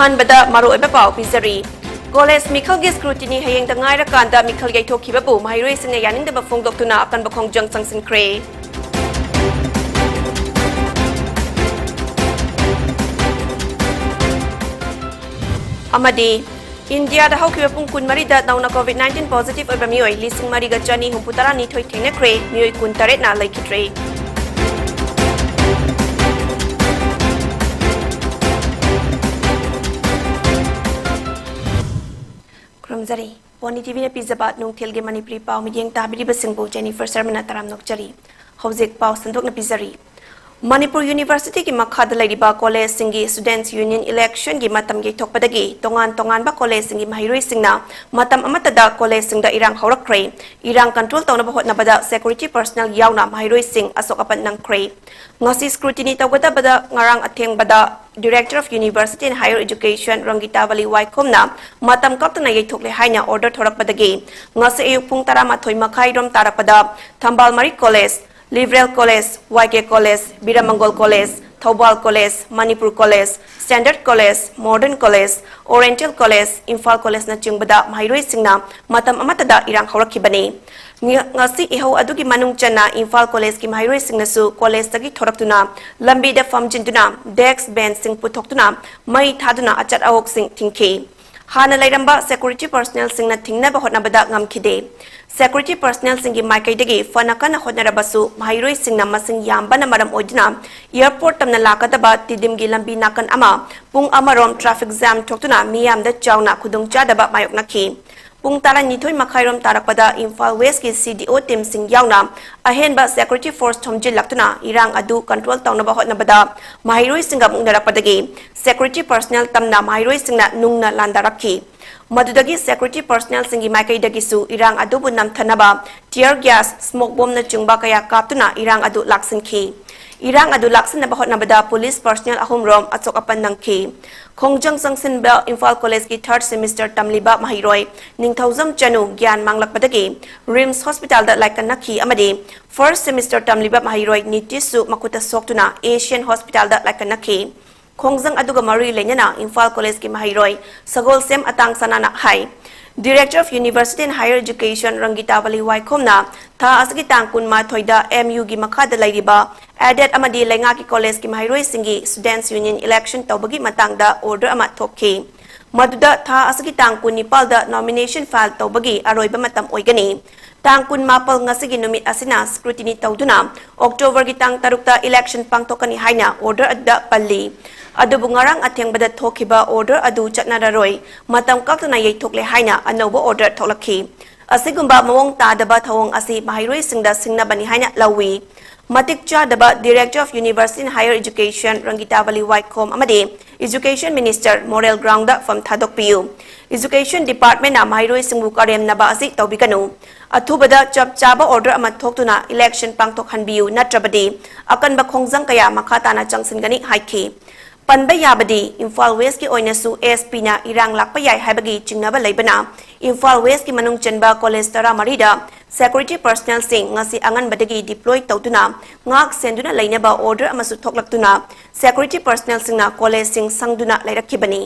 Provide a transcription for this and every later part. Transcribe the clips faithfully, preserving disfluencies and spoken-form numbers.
ꯑꯍꯥꯟꯕꯗ ꯃꯔꯨꯑꯣꯏꯕ ꯄꯥꯎ ꯄꯤꯖꯔꯤ꯫ ꯀꯣꯂꯦꯖ ꯃꯤꯈꯜꯒꯤ scrutiny ꯍꯌꯦꯡꯗ ꯉꯥꯏꯔꯀꯥꯟꯗ ꯃꯤꯈꯜ ꯌꯩꯊꯣꯛꯈꯤꯕꯕꯨ ꯃꯍꯩꯔꯣꯏꯁꯤꯡꯅ ꯌꯥꯅꯤꯡꯗꯕ ꯐꯣꯡꯗꯣꯛꯇꯨꯅ ꯑꯀꯟꯕ ꯈꯣꯡꯖꯪ ꯆꯪꯁꯤꯟꯈ꯭ꯔꯦ꯫ ꯑꯃꯗꯤ ꯏꯟꯗꯤꯌꯥꯗ ꯍꯧꯈꯤꯕ ꯄꯨꯡ ꯀꯨꯟꯃꯔꯤꯗ ꯅꯧꯅ COVID nineteen positive ꯑꯣꯏꯕ ꯃꯤꯑꯣꯏ ꯂꯤꯁꯤꯡ ꯃꯔꯤꯒ ꯆꯅꯤ ꯍꯨꯝꯐꯨ ꯇꯔꯥꯅꯤꯊꯣꯏ ꯊꯦꯡꯅꯈ꯭ꯔꯦ, ꯃꯤꯑꯣꯏ ꯀꯨꯟꯇꯔꯦꯠꯅ ꯂꯩꯈꯤꯗ꯭ꯔꯦ꯫ ꯈꯨꯔꯨꯝꯖꯔꯤ꯫ ꯄꯣꯅꯤ ꯇꯤꯚꯤꯅ ꯄꯤꯖꯕ ꯅꯨꯡꯊꯤꯜꯒꯤ ꯃꯅꯤꯄꯨꯔꯤ ꯄꯥꯎ ꯃꯤꯠꯌꯦꯡ ꯇꯥꯕꯤꯔꯤꯕꯁꯤꯡꯕꯨ ꯖꯦꯅꯤꯐꯔ ꯁꯔꯃꯅ ꯇꯔꯥꯝꯅ ꯑꯣꯛꯆꯔꯤ꯫ ꯍꯧꯖꯤꯛ ꯄꯥꯎ ꯁꯟꯗꯣꯛꯅ ꯄꯤꯖꯔꯤ꯫ ꯃꯅꯤꯄꯨꯔ ꯌꯨꯅꯤꯚꯔꯁꯤꯇꯤꯒꯤ ꯃꯈꯥꯗ ꯂꯩꯔꯤꯕ ꯀꯣꯂꯦꯖꯁꯤꯡꯒꯤ Students Union electionꯒꯤ ꯃꯇꯝ ꯌꯩꯊꯣꯛꯄꯗꯒꯤ ꯇꯣꯉꯥꯟ ꯇꯣꯉꯥꯟꯕ ꯀꯣꯂꯦꯖꯁꯤꯡꯒꯤ ꯃꯍꯩꯔꯣꯏꯁꯤꯡꯅ ꯃꯇꯝ ꯑꯃꯠꯇꯗ ꯀꯣꯂꯦꯖꯁꯤꯡꯗ ꯏꯔꯥꯡ ꯍꯧꯔꯛꯈ꯭ꯔꯦ꯫ ꯏꯔꯥꯡ control ꯇꯧꯅꯕ ꯍꯣꯠꯅꯕꯗ security personnel ꯌꯥꯎꯅ ꯃꯍꯩꯔꯣꯏꯁꯤꯡ ꯑꯁꯣꯛ ꯑꯄꯟ ꯅꯪꯈ꯭ꯔꯦ꯫ ꯉꯁꯤ scrutiny ꯇꯧꯒꯗꯕꯗ ꯉꯔꯥꯡ ꯑꯊꯦꯡꯕꯗ Director of University and Higher Education ꯔꯪꯒꯤꯇꯥꯕꯂꯤ ꯋꯥꯏꯈꯣꯝꯅ ꯃꯇꯝ ꯀꯛꯇꯅ ꯌꯩꯊꯣꯛꯂꯦ ꯍꯥꯏꯅ order ꯊꯣꯔꯛꯄꯗꯒꯤ ꯉꯁꯤ ꯑꯌꯨꯛ ꯄꯨꯡ ꯇꯔꯥꯃꯥꯊꯣꯏ ꯃꯈꯥꯏ ꯔꯣꯝ ꯇꯥꯔꯛꯄꯗ Thambal Mari college, Liberal college, Y K college, Biramangol college, Thoubal college, Manipur college, Standard college, Modern college, Oriental college, Imphal ꯀꯣꯂꯦꯖꯅꯆꯤꯡꯕꯗ ꯃꯍꯩꯔꯣꯏꯁꯤꯡꯅ ꯃꯇꯝ ꯑꯃꯠꯇꯗ ꯏꯔꯥꯡ ꯍꯧꯔꯛꯈꯤꯕꯅꯤ꯫ ꯉ-, ꯉꯁꯤ ꯏꯍꯧ ꯑꯗꯨꯒꯤ ꯃꯅꯨꯡ ꯆꯟꯅ ꯏꯝꯐꯥꯜ ꯀꯣꯂꯦꯖꯀꯤ ꯃꯍꯩꯔꯣꯏꯁꯤꯡꯅꯁꯨ ꯀꯣꯂꯦꯖꯇꯒꯤ ꯊꯣꯔꯛꯇꯨꯅ ꯂꯝꯕꯤꯗ ꯐꯝꯖꯤꯟꯗꯨꯅ desk benchꯁꯤꯡ ꯄꯨꯊꯣꯛꯇꯨꯅ ꯃꯩ ꯊꯥꯗꯨꯅ ꯑꯆꯠ ꯑꯋꯣꯛꯁꯤꯡ ꯊꯤꯡꯈꯤ꯫ ꯍꯥꯟꯅ ꯂꯩꯔꯝꯕ security personnelꯁꯤꯡꯅ ꯊꯤꯡꯅꯕ ꯍꯣꯠꯅꯕꯗ ꯉꯝꯈꯤꯗꯦ꯫ Security personnelꯁꯤꯡꯒꯤ ꯃꯥꯏꯀꯩꯗꯒꯤ ꯐꯅ ꯀꯟꯅ ꯍꯣꯠꯅꯔꯕꯁꯨ ꯃꯍꯩꯔꯣꯏꯁꯤꯡꯅ ꯃꯁꯤꯡ ꯌꯥꯝꯕꯅ ꯃꯔꯝ ꯑꯣꯏꯗꯨꯅ airport ꯇꯝꯅ ꯂꯥꯛꯀꯗꯕ ꯇꯤꯗꯤꯝꯒꯤ ꯂꯝꯕꯤ ꯅꯥꯀꯟ ꯑꯃ ꯄꯨꯡ ꯑꯃꯔꯣꯝ traffic jam ꯊꯣꯛꯇꯨꯅ ꯃꯤꯌꯥꯝꯗ ꯆꯥꯎꯅ ꯈꯨꯗꯣꯡꯆꯥꯗꯕ ꯃꯥꯌꯣꯛꯅꯈꯤ꯫ ꯄꯨꯡ ꯇꯔꯥꯅꯤꯊꯣꯏ ꯃꯈꯥꯏꯔꯣꯝ ꯇꯥꯔꯛꯄꯗ ꯏꯝꯐꯥꯜ Westꯀꯤ C D O teamꯁꯤꯡ ꯌꯥꯎꯅ ꯑꯍꯦꯟꯕ security force ꯊꯣꯝꯖꯤꯜꯂꯛꯇꯨꯅ ꯏꯔꯥꯡ ꯑꯗꯨ control ꯇꯧꯅꯕ ꯍꯣꯠꯅꯕꯗ ꯃꯍꯩꯔꯣꯏꯁꯤꯡꯒ ꯃꯨꯛꯅꯔꯛꯄꯗꯒꯤ security personnel ꯇꯝꯅ ꯃꯍꯩꯔꯣꯏꯁꯤꯡꯅ ꯅꯨꯡꯅ ꯂꯥꯟꯗꯥꯔꯛꯈꯤ꯫ ꯃꯗꯨꯗꯒꯤ security personnelꯁꯤꯡꯒꯤ ꯃꯥꯏꯀꯩꯗꯒꯤꯁꯨ ꯏꯔꯥꯡ ꯑꯗꯨꯕꯨ ꯅꯝꯊꯅꯕ tear gas, smoke bombꯅꯆꯤꯡꯕ ꯀꯌꯥ ꯀꯥꯞꯇꯨꯅ ꯏꯔꯥꯡ ꯑꯗꯨ ꯂꯥꯛꯁꯤꯟꯈꯤ꯫ ꯏꯔꯥꯡ ꯑꯗꯨ ꯂꯥꯛꯁꯤꯟꯅꯕ ꯍꯣꯠꯅꯕꯗ police personnel ꯑꯍꯨꯝꯔꯣꯝ ꯑꯆꯣꯛ ꯑꯄꯟ ꯅꯪꯈꯤ꯫ ꯈꯣꯡꯖꯪ ꯆꯪꯁꯤꯟꯕ ꯏꯝꯐꯥꯜ ꯀꯣꯂꯦꯖꯀꯤ third semester ꯇꯝꯂꯤꯕ ꯃꯍꯩꯔꯣꯏ ꯅꯤꯡꯊꯧꯖꯝ ꯆꯅꯨ ꯒ꯭ꯌꯥꯟ ꯃꯥꯡꯂꯛꯄꯗꯒꯤ RIMS hospitalꯗ ꯂꯥꯏꯀꯠꯅꯈꯤ ꯑꯃꯗꯤ first semester ꯇꯝꯂꯤꯕ ꯃꯍꯩꯔꯣꯏ ꯅꯤꯇꯤꯁꯁꯨ ꯃꯈꯨꯠꯇ ꯁꯣꯛꯇꯨꯅ Asian hospitalꯗ ꯂꯥꯏꯀꯠꯅꯈꯤ꯫ ꯈꯣꯡꯖꯪ ꯑꯗꯨꯒ ꯃꯔꯤ ꯂꯩꯅꯅ ꯏꯝꯐꯥꯜ ꯀꯣꯂꯦꯖꯀꯤ ꯃꯍꯩꯔꯣꯏ ꯁꯒꯣꯜꯁꯦꯝ ꯑꯇꯥꯡ ꯁꯅꯥꯅ ꯍꯥꯏ꯫ Director of University and Higher Education ꯔꯪꯒꯤꯇꯥꯕꯂꯤ ꯋꯥꯏꯈꯣꯝꯅ ꯊꯥ ꯑꯁꯤꯒꯤ ꯇꯥꯡ ꯀꯨꯟꯃꯥꯊꯣꯏꯗ M U ꯒꯤ ꯃꯈꯥꯗ ꯂꯩꯔꯤꯕ aided ꯑꯃꯗꯤ ꯂꯩꯉꯥꯛꯀꯤ ꯀꯣꯂꯦꯖꯀꯤ ꯃꯍꯩꯔꯣꯏꯁꯤꯡꯒꯤ Students Union election ꯇꯧꯕꯒꯤ ꯃꯇꯥꯡꯗ order ꯑꯃ ꯊꯣꯛꯈꯤ꯫ ꯃꯗꯨꯗ ꯊꯥ ꯑꯁꯤꯒꯤ ꯇꯥꯡ ꯀꯨꯟꯅꯤꯄꯥꯜꯗ nomination file ꯇꯧꯕꯒꯤ ꯑꯔꯣꯏꯕ ꯃꯇꯝ ꯑꯣꯏꯒꯅꯤ꯫ ꯇꯥꯡ ꯀꯨꯟꯃꯥꯄꯜ ꯉꯁꯤꯒꯤ ꯅꯨꯃꯤꯠ ꯑꯁꯤꯅ scrutiny ꯇꯧꯗꯨꯅ October ꯒꯤ ꯇꯥꯡ ꯇꯔꯨꯛꯇ election ꯄꯥꯡꯊꯣꯛꯀꯅꯤ ꯍꯥꯏꯅ order ꯑꯗꯨꯗ ꯄꯜꯂꯤ꯫ ꯑꯗꯨꯕꯨ ꯉꯔꯥꯡ ꯑꯊꯦꯡꯕꯗ ꯊꯣꯛꯈꯤꯕ order ꯑꯗꯨ ꯆꯠꯅꯔꯔꯣꯏ, ꯃꯇꯝ ꯀꯛꯇꯅ ꯌꯩꯊꯣꯛꯂꯦ ꯍꯥꯏꯅ ꯑꯅꯧꯕ order ꯊꯣꯛꯂꯛꯈꯤ꯫ ꯑꯁꯤꯒꯨꯝꯕ ꯃꯑꯣꯡ ꯇꯥꯗꯕ ꯊꯧꯑꯣꯡ ꯑꯁꯤ ꯃꯍꯩꯔꯣꯏꯁꯤꯡꯗ ꯁꯤꯡꯅꯕꯅꯤ ꯍꯥꯏꯅ ꯂꯧꯏ꯫ ꯃꯇꯤꯛ ꯆꯥꯗꯕ Director of University and Higher Education ꯔꯪꯒꯤꯇꯥꯕꯂꯤ ꯋꯥꯏꯈꯣꯝ ꯑꯃꯗꯤ Education Minister moral ground ꯗ ꯐꯝ ꯊꯥꯗꯣꯛꯄꯤꯌꯨ꯫ Education Department ꯅ ꯃꯍꯩꯔꯣꯏꯁꯤꯡꯕꯨ ꯀꯔꯦꯝꯅꯕ ꯑꯁꯤ ꯇꯧꯕꯤꯒꯅꯨ꯫ ꯑꯊꯨꯕꯗ ꯆꯞ ꯆꯥꯕ order ꯑꯃ ꯊꯣꯛꯇꯨꯅ election ꯄꯥꯡꯊꯣꯛꯍꯟꯕꯤꯌꯨ, ꯅꯠꯇ꯭ꯔꯕꯗꯤ ꯑꯀꯟꯕ ꯈꯣꯡꯖꯪ ꯀꯌꯥ ꯃꯈꯥ ꯇꯥꯅ ꯆꯪꯁꯤꯟꯒꯅꯤ ꯍꯥꯏꯈꯤ꯫ ꯄꯟꯕ ꯌꯥꯕꯗꯤ, ꯏꯝꯐꯥꯜ West ꯀꯤ ꯑꯣꯏꯅꯁꯨ S P ꯅ ꯏꯔꯥꯡ ꯂꯥꯛꯄ ꯌꯥꯏ ꯍꯥꯏꯕꯒꯤ ꯆꯤꯡꯅꯕ ꯂꯩꯕꯅ, ꯏꯝꯐꯥꯜ West ꯀꯤ ꯃꯅꯨꯡ ꯆꯟꯕ ꯀꯣꯂꯦꯖ ꯇꯔꯥꯃꯔꯤꯗ security personnel ꯁꯤꯡ ꯉꯁꯤ ꯑꯉꯟꯕꯗꯒꯤ deploy ꯇꯧꯗꯨꯅ ꯉꯥꯛ ꯁꯦꯟꯗꯨꯅ ꯂꯩꯅꯕ order ꯑꯃꯁꯨ ꯊꯣꯛꯂꯛꯇꯨꯅ, security personnel ꯁꯤꯡꯅ ꯀꯣꯂꯦꯖꯁꯤꯡ ꯁꯪꯗꯨꯅ ꯂꯩꯔꯛꯈꯤꯕꯅꯤ꯫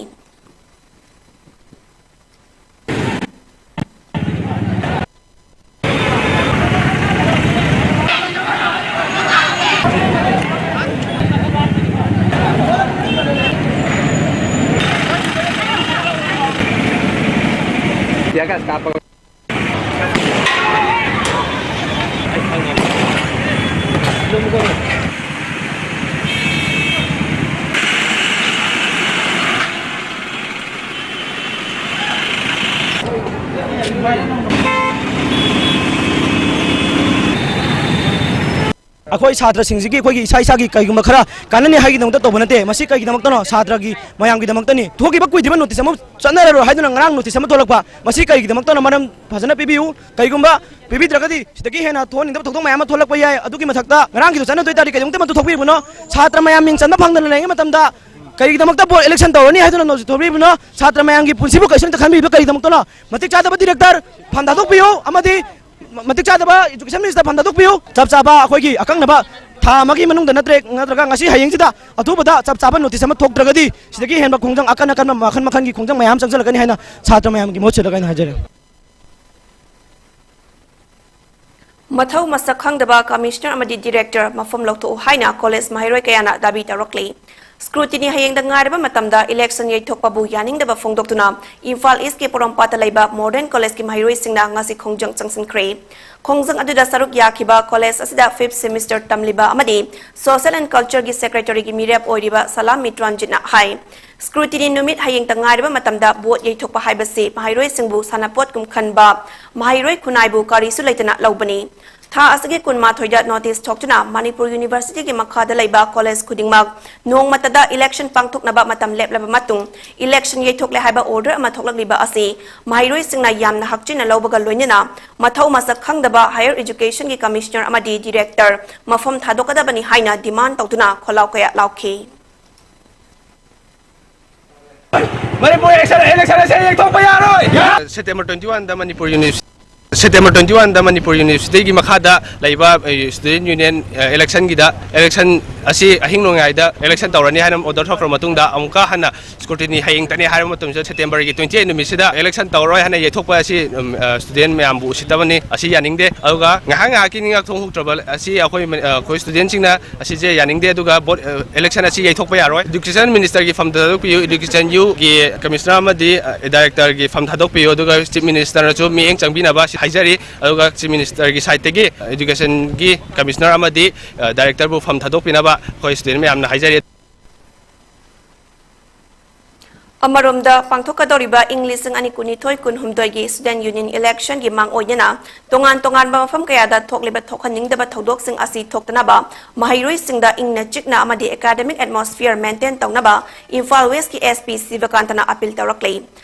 Tear gas ꯀꯥꯞꯄꯒ꯫ ꯑꯩꯈꯣꯏ ꯁꯥꯇ꯭ꯔꯁꯤꯡꯁꯤꯒꯤ ꯑꯩꯈꯣꯏꯒꯤ ꯏꯁꯥ ꯏꯁꯥꯒꯤ ꯀꯩꯒꯨꯝꯕ ꯈꯔ ꯀꯥꯟꯅꯅꯤ ꯍꯥꯏꯒꯤꯗꯃꯛꯇ ꯇꯧꯕ ꯅꯠꯇꯦ꯫ ꯃꯁꯤ ꯀꯩꯒꯤꯗꯃꯛꯇꯅꯣ? ꯁꯥꯇ꯭ꯔꯒꯤ ꯃꯌꯥꯝꯒꯤꯗꯃꯛꯇꯅꯤ꯫ ꯊꯣꯛꯈꯤꯕ ꯀꯨꯏꯗ꯭ꯔꯤꯕ notice ꯑꯃ ꯆꯠꯅꯔꯔꯣꯏ ꯍꯥꯏꯗꯨꯅ ꯉꯔꯥꯡ notice ꯑꯃ ꯊꯣꯛꯂꯛꯄ꯫ ꯃꯁꯤ ꯀꯩꯒꯤꯗꯃꯛꯇꯅꯣ? ꯃꯔꯝ ꯐꯖꯅ ꯄꯤꯕꯤꯌꯨ꯫ ꯀꯩꯒꯨꯝꯕ ꯄꯤꯕꯤꯗ꯭ꯔꯒꯗꯤ ꯁꯤꯗꯒꯤ ꯍꯦꯟꯅ ꯊꯣꯛꯍꯟꯅꯤꯡꯗꯕ ꯊꯧꯗꯣꯛ ꯃꯌꯥꯝ ꯑꯃ ꯊꯣꯛꯂꯛꯄ ꯌꯥꯏ꯫ ꯑꯗꯨꯒꯤ ꯃꯊꯛꯇ ꯉꯔꯥꯡꯒꯤꯗꯣ ꯆꯠꯅꯗꯣꯏ ꯇꯥꯔꯗꯤ ꯀꯩꯗꯧꯉꯩꯗꯃꯛꯇ ꯊꯣꯛꯄꯤꯔꯤꯕꯅꯣ? ꯁꯥꯇ꯭ꯔ ꯃꯌꯥꯝ ꯃꯤꯡ ꯆꯟꯕ ꯐꯪꯗꯅ ꯂꯩꯔꯤꯉꯩ ꯃꯇꯝꯗ ꯀꯔꯤꯒꯤꯗꯃꯛꯇ board election ꯇꯧꯔꯅꯤ ꯍꯥꯏꯗꯨꯅ ꯅꯣꯡꯁꯨ ꯊꯣꯛꯄꯤꯔꯤꯕꯅꯣ? ꯁꯥꯇ꯭ꯔ ꯃꯌꯥꯝꯒꯤ ꯄꯨꯟꯁꯤꯕꯨ ꯀꯩꯁꯨ ꯑꯝꯇ ꯈꯟꯕꯤꯕ ꯀꯔꯤꯒꯤꯗꯃꯛꯇꯅꯣ? ꯃꯇꯤꯛ ꯆꯥꯗꯕ director ꯐꯝ ꯊꯥꯗꯣꯛꯄꯤꯌꯨ ꯑꯃꯗꯤ ꯃꯇꯤꯛ ꯆꯥꯗꯕ education minister ꯐꯝ ꯊꯥꯗꯣꯛꯄꯤꯌꯨ꯫ ꯆꯞ ꯆꯥꯕ ꯑꯩꯈꯣꯏꯒꯤ ꯑꯀꯛꯅꯕ ꯊꯥ ꯑꯃꯒꯤ ꯃꯅꯨꯡꯗ ꯅꯠꯇ꯭ꯔꯦ, ꯅꯠꯇ꯭ꯔꯒ ꯉꯁꯤ ꯍꯌꯦꯡꯁꯤꯗ ꯑꯊꯨꯕꯗ ꯆꯞ ꯆꯥꯕ ꯅꯣꯇꯤꯁ ꯑꯃ ꯊꯣꯛꯇ꯭ꯔꯒꯗꯤ ꯁꯤꯗꯒꯤ ꯍꯦꯟꯕ ꯈꯣꯡꯖꯪ ꯑꯀꯟ ꯑꯀꯟꯕ ꯃꯈꯜ ꯃꯈꯜꯒꯤ ꯈꯣꯡꯖꯪ ꯃꯌꯥꯝ ꯆꯪꯁꯤꯜꯂꯛꯀꯅꯤ ꯍꯥꯏꯅ ꯁꯥꯇ꯭ꯔ ꯃꯌꯥꯝꯒꯤ ꯃꯍꯨꯠ ꯁꯤꯜꯂꯒ ꯑꯩꯅ ꯍꯥꯏꯖꯔꯤ꯫ ꯃꯊꯧ ꯃꯁꯛ ꯈꯪꯗꯕ ꯀꯃꯤꯁꯅꯔ ꯑꯃꯗꯤ ꯗꯤꯔꯦꯛꯇꯔ ꯃꯐꯝ ꯂꯧꯊꯣꯛꯎ ꯍꯥꯏꯅ ꯀꯣꯂꯦꯖ ꯃꯍꯩꯔꯣꯏ ꯀꯌꯥꯅ ꯗꯥꯕꯤ ꯇꯧꯔꯛꯂꯤ꯫ ꯁ꯭ꯀ꯭ꯔꯨꯇꯤꯅꯤ ꯍꯌꯦꯡꯗ ꯉꯥꯏꯔꯕ ꯃꯇꯝꯗ ꯏꯂꯦꯛꯁꯟ ꯌꯩꯊꯣꯛꯄꯕꯨ ꯌꯥꯅꯤꯡꯗꯕ ꯐꯣꯡꯗꯣꯛꯇꯨꯅ ꯏꯝꯐꯥꯜ ꯏꯁꯀꯤ ꯄꯣꯔꯣꯝꯄꯥꯠꯇ ꯂꯩꯕ ꯃꯣꯗꯔꯟ ꯀꯣꯂꯦꯖꯀꯤ ꯃꯍꯩꯔꯣꯏꯁꯤꯡꯅ ꯉꯁꯤ ꯈꯣꯡꯖꯪ ꯆꯪꯁꯤꯟꯈ꯭ꯔꯦ꯫ ꯈꯣꯡꯖꯪ ꯑꯗꯨꯗ ꯁꯔꯨꯛ ꯌꯥꯈꯤꯕ ꯀꯣꯂꯦꯖ ꯑꯁꯤꯗ ꯐꯤꯐ ꯁꯦꯃꯤꯁꯇꯔ ꯇꯝꯂꯤꯕ ꯑꯃꯗꯤ ꯁꯣꯁꯦꯜ ꯑꯦꯟ ꯀꯜꯆꯔꯒꯤ ꯁꯦꯀ꯭ꯔꯦꯇꯔꯤꯒꯤ ꯃꯤꯔꯦꯞ ꯑꯣꯏꯔꯤꯕ ꯁꯂꯥꯝ ꯃꯤꯇ꯭ꯔꯥꯟꯖꯤꯠꯅ ꯍꯥꯏ꯫ ꯁ꯭ꯀ꯭ꯔꯨꯇꯤꯅꯤ ꯅꯨꯃꯤꯠ ꯍꯌꯦꯡꯇ ꯉꯥꯏꯔꯕ ꯃꯇꯝꯗ ꯚꯣꯠ ꯌꯩꯊꯣꯛꯄ ꯍꯥꯏꯕꯁꯤ ꯃꯍꯩꯔꯣꯏꯁꯤꯡꯕꯨ ꯁꯥꯟꯅꯄꯣꯠ ꯀꯨꯝꯈꯟꯕ ꯃꯍꯩꯔꯣꯏ ꯈꯨꯟꯅꯥꯏꯕꯨ ꯀꯔꯤꯁꯨ ꯂꯩꯇꯅ ꯂꯧꯕꯅꯤ꯫ ꯊꯥ ꯑꯁꯤꯒꯤ ꯀꯨꯟꯃꯥꯊꯣꯏꯗ ꯅꯣꯇꯤꯁ ꯊꯣꯛꯇꯨꯅ ꯃꯅꯤꯄꯨꯔ ꯌꯨꯅꯤꯚꯔꯁꯤꯇꯤꯒꯤ ꯃꯈꯥꯗ ꯂꯩꯕ ꯀꯣꯂꯦꯖ ꯈꯨꯗꯤꯡꯃꯛ ꯅꯣꯡꯃꯇꯗ ꯏꯂꯦꯛꯁꯟ ꯄꯥꯡꯊꯣꯛꯅꯕ ꯃꯇꯝ ꯂꯦꯞꯂꯕ ꯃꯇꯨꯡ ꯏꯂꯦꯛꯁꯟ ꯌꯩꯊꯣꯛꯂꯦ ꯍꯥꯏꯕ ꯑꯣꯔꯗꯔ ꯑꯃ ꯊꯣꯛꯂꯛꯂꯤꯕ ꯑꯁꯤ ꯃꯍꯩꯔꯣꯏꯁꯤꯡꯅ ꯌꯥꯝꯅ ꯍꯛꯆꯤꯟꯅ ꯂꯧꯕꯒ ꯂꯣꯏꯅꯅ ꯃꯊꯧ ꯃꯁꯛ ꯈꯪꯗꯕ ꯍꯥꯌꯔ ꯏꯖꯨꯀꯦꯁꯟꯒꯤ ꯀꯃꯤꯁꯅꯔ ꯑꯃꯗꯤ ꯗꯤꯔꯦꯛꯇꯔ ꯃꯐꯝ ꯊꯥꯗꯣꯛꯀꯗꯕꯅꯤ ꯍꯥꯏꯅ ꯗꯤꯃꯥꯟ ꯇꯧꯗꯨꯅ ꯈꯣꯜꯂꯥꯎ ꯀꯌꯥ ꯂꯥꯎꯈꯤ꯫ ꯃꯅꯤꯄꯨꯔ election, election ꯑꯁꯤ ꯌꯩꯊꯣꯛꯄ ꯌꯥꯔꯣꯏ꯫ September twenty one ꯗ Manipur university, September twenty one ꯗ ꯃꯅꯤꯄꯨꯔ ꯌꯨꯅꯤꯚꯔꯁꯤꯇꯤꯒꯤ ꯃꯈꯥꯗ ꯂꯩꯕ, ꯑ, student union, ꯑ, election ꯒꯤꯗ election ꯑꯁꯤ ꯑꯍꯤꯡ ꯅꯣꯡꯌꯥꯏꯗ election ꯇꯧꯔꯅꯤ ꯍꯥꯏꯅ order ꯊꯣꯛꯈ꯭ꯔ ꯃꯇꯨꯡꯗ ꯑꯃꯨꯛꯀ ꯍꯟꯅ scrutiny ꯍꯌꯦꯡꯇꯅꯤ ꯍꯥꯏꯔꯕ ꯃꯇꯝꯁꯤꯗ September ꯒꯤ twenty eight ꯅꯨꯃꯤꯠꯁꯤꯗ election ꯇꯧꯔꯣꯏ ꯍꯥꯏꯅ ꯌꯩꯊꯣꯛꯄ ꯑꯁꯤ, ꯎꯝ, ꯑ, student ꯃꯌꯥꯝꯕꯨ ꯎꯁꯤꯠꯇꯕꯅꯤ꯫ ꯑꯁꯤ ꯌꯥꯅꯤꯡꯗꯦ꯫ ꯑꯗꯨꯒ ꯉꯥꯏꯍꯥꯛ ꯉꯥꯏꯍꯥꯛꯀꯤ ꯅꯤꯡꯉꯛ ꯊꯣꯡ ꯍꯨꯛꯇ꯭ꯔꯕ ꯑꯁꯤ ꯑꯩꯈꯣꯏ ꯃ-, ꯑ, ꯑꯩꯈꯣꯏ student ꯁꯤꯡꯅ ꯑꯁꯤꯁꯦ ꯌꯥꯅꯤꯡꯗꯦ꯫ ꯑꯗꯨꯒ ꯚꯣꯠ, ꯑ, election ꯑꯁꯤ ꯌꯩꯊꯣꯛꯄ ꯌꯥꯔꯣꯏ꯫ Education minister ꯒꯤ ꯐꯝ ꯊꯥꯗꯣꯛꯄꯤꯌꯨ, education ꯒꯤ commissioner ꯑꯃꯗꯤ, ꯑ, director ꯒꯤ ꯐꯝ ꯊꯥꯗꯣꯛꯄꯤꯌꯨ꯫ ꯑꯗꯨꯒ chief minister ꯅꯁꯨ ꯃꯤꯠꯌꯦꯡ ꯆꯪꯕꯤꯅꯕ ꯍꯥꯏꯖꯔꯤ꯫ ꯑꯗꯨꯒ chief minister ꯒꯤ side ꯇꯒꯤ education ꯒꯤ commissioner ꯑꯃꯗꯤ, ꯑ, director ꯕꯨ ꯐꯝ ꯊꯥꯗꯣꯛꯄꯤꯅꯕ ꯑꯩꯈꯣꯏ student ꯃꯌꯥꯝꯅ ꯍꯥꯏꯖꯔꯤ꯫ ꯑꯃꯔꯣꯝꯗ, ꯄꯥꯡꯊꯣꯛꯀꯗꯧꯔꯤꯕ ꯏꯪ ꯂꯤꯁꯤꯡ ꯑꯅꯤ ꯀꯨꯟꯅꯤꯊꯣꯏ ꯀꯨꯟꯍꯨꯝꯗꯣꯏꯒꯤ student union election ꯒꯤ ꯃꯥꯡꯑꯣꯏꯅꯅ ꯇꯣꯉꯥꯟ ꯇꯣꯉꯥꯟꯕ ꯃꯐꯝ ꯀꯌꯥꯗ ꯊꯣꯛꯂꯤꯕ ꯊꯣꯛꯍꯟꯅꯤꯡꯗꯕ ꯊꯧꯗꯣꯛꯁꯤꯡ ꯑꯁꯤ ꯊꯣꯛꯇꯅꯕ ꯃꯍꯩꯔꯣꯏꯁꯤꯡꯗ ꯏꯪꯅ ꯆꯤꯛꯅ ꯑꯃꯗꯤ academic atmosphere maintain ꯇꯧꯅꯕ ꯏꯝꯐꯥꯜ West ꯀꯤ S P ꯁꯤꯕꯀꯥꯟꯇꯅ appeal ꯇꯧꯔꯛꯂꯤ꯫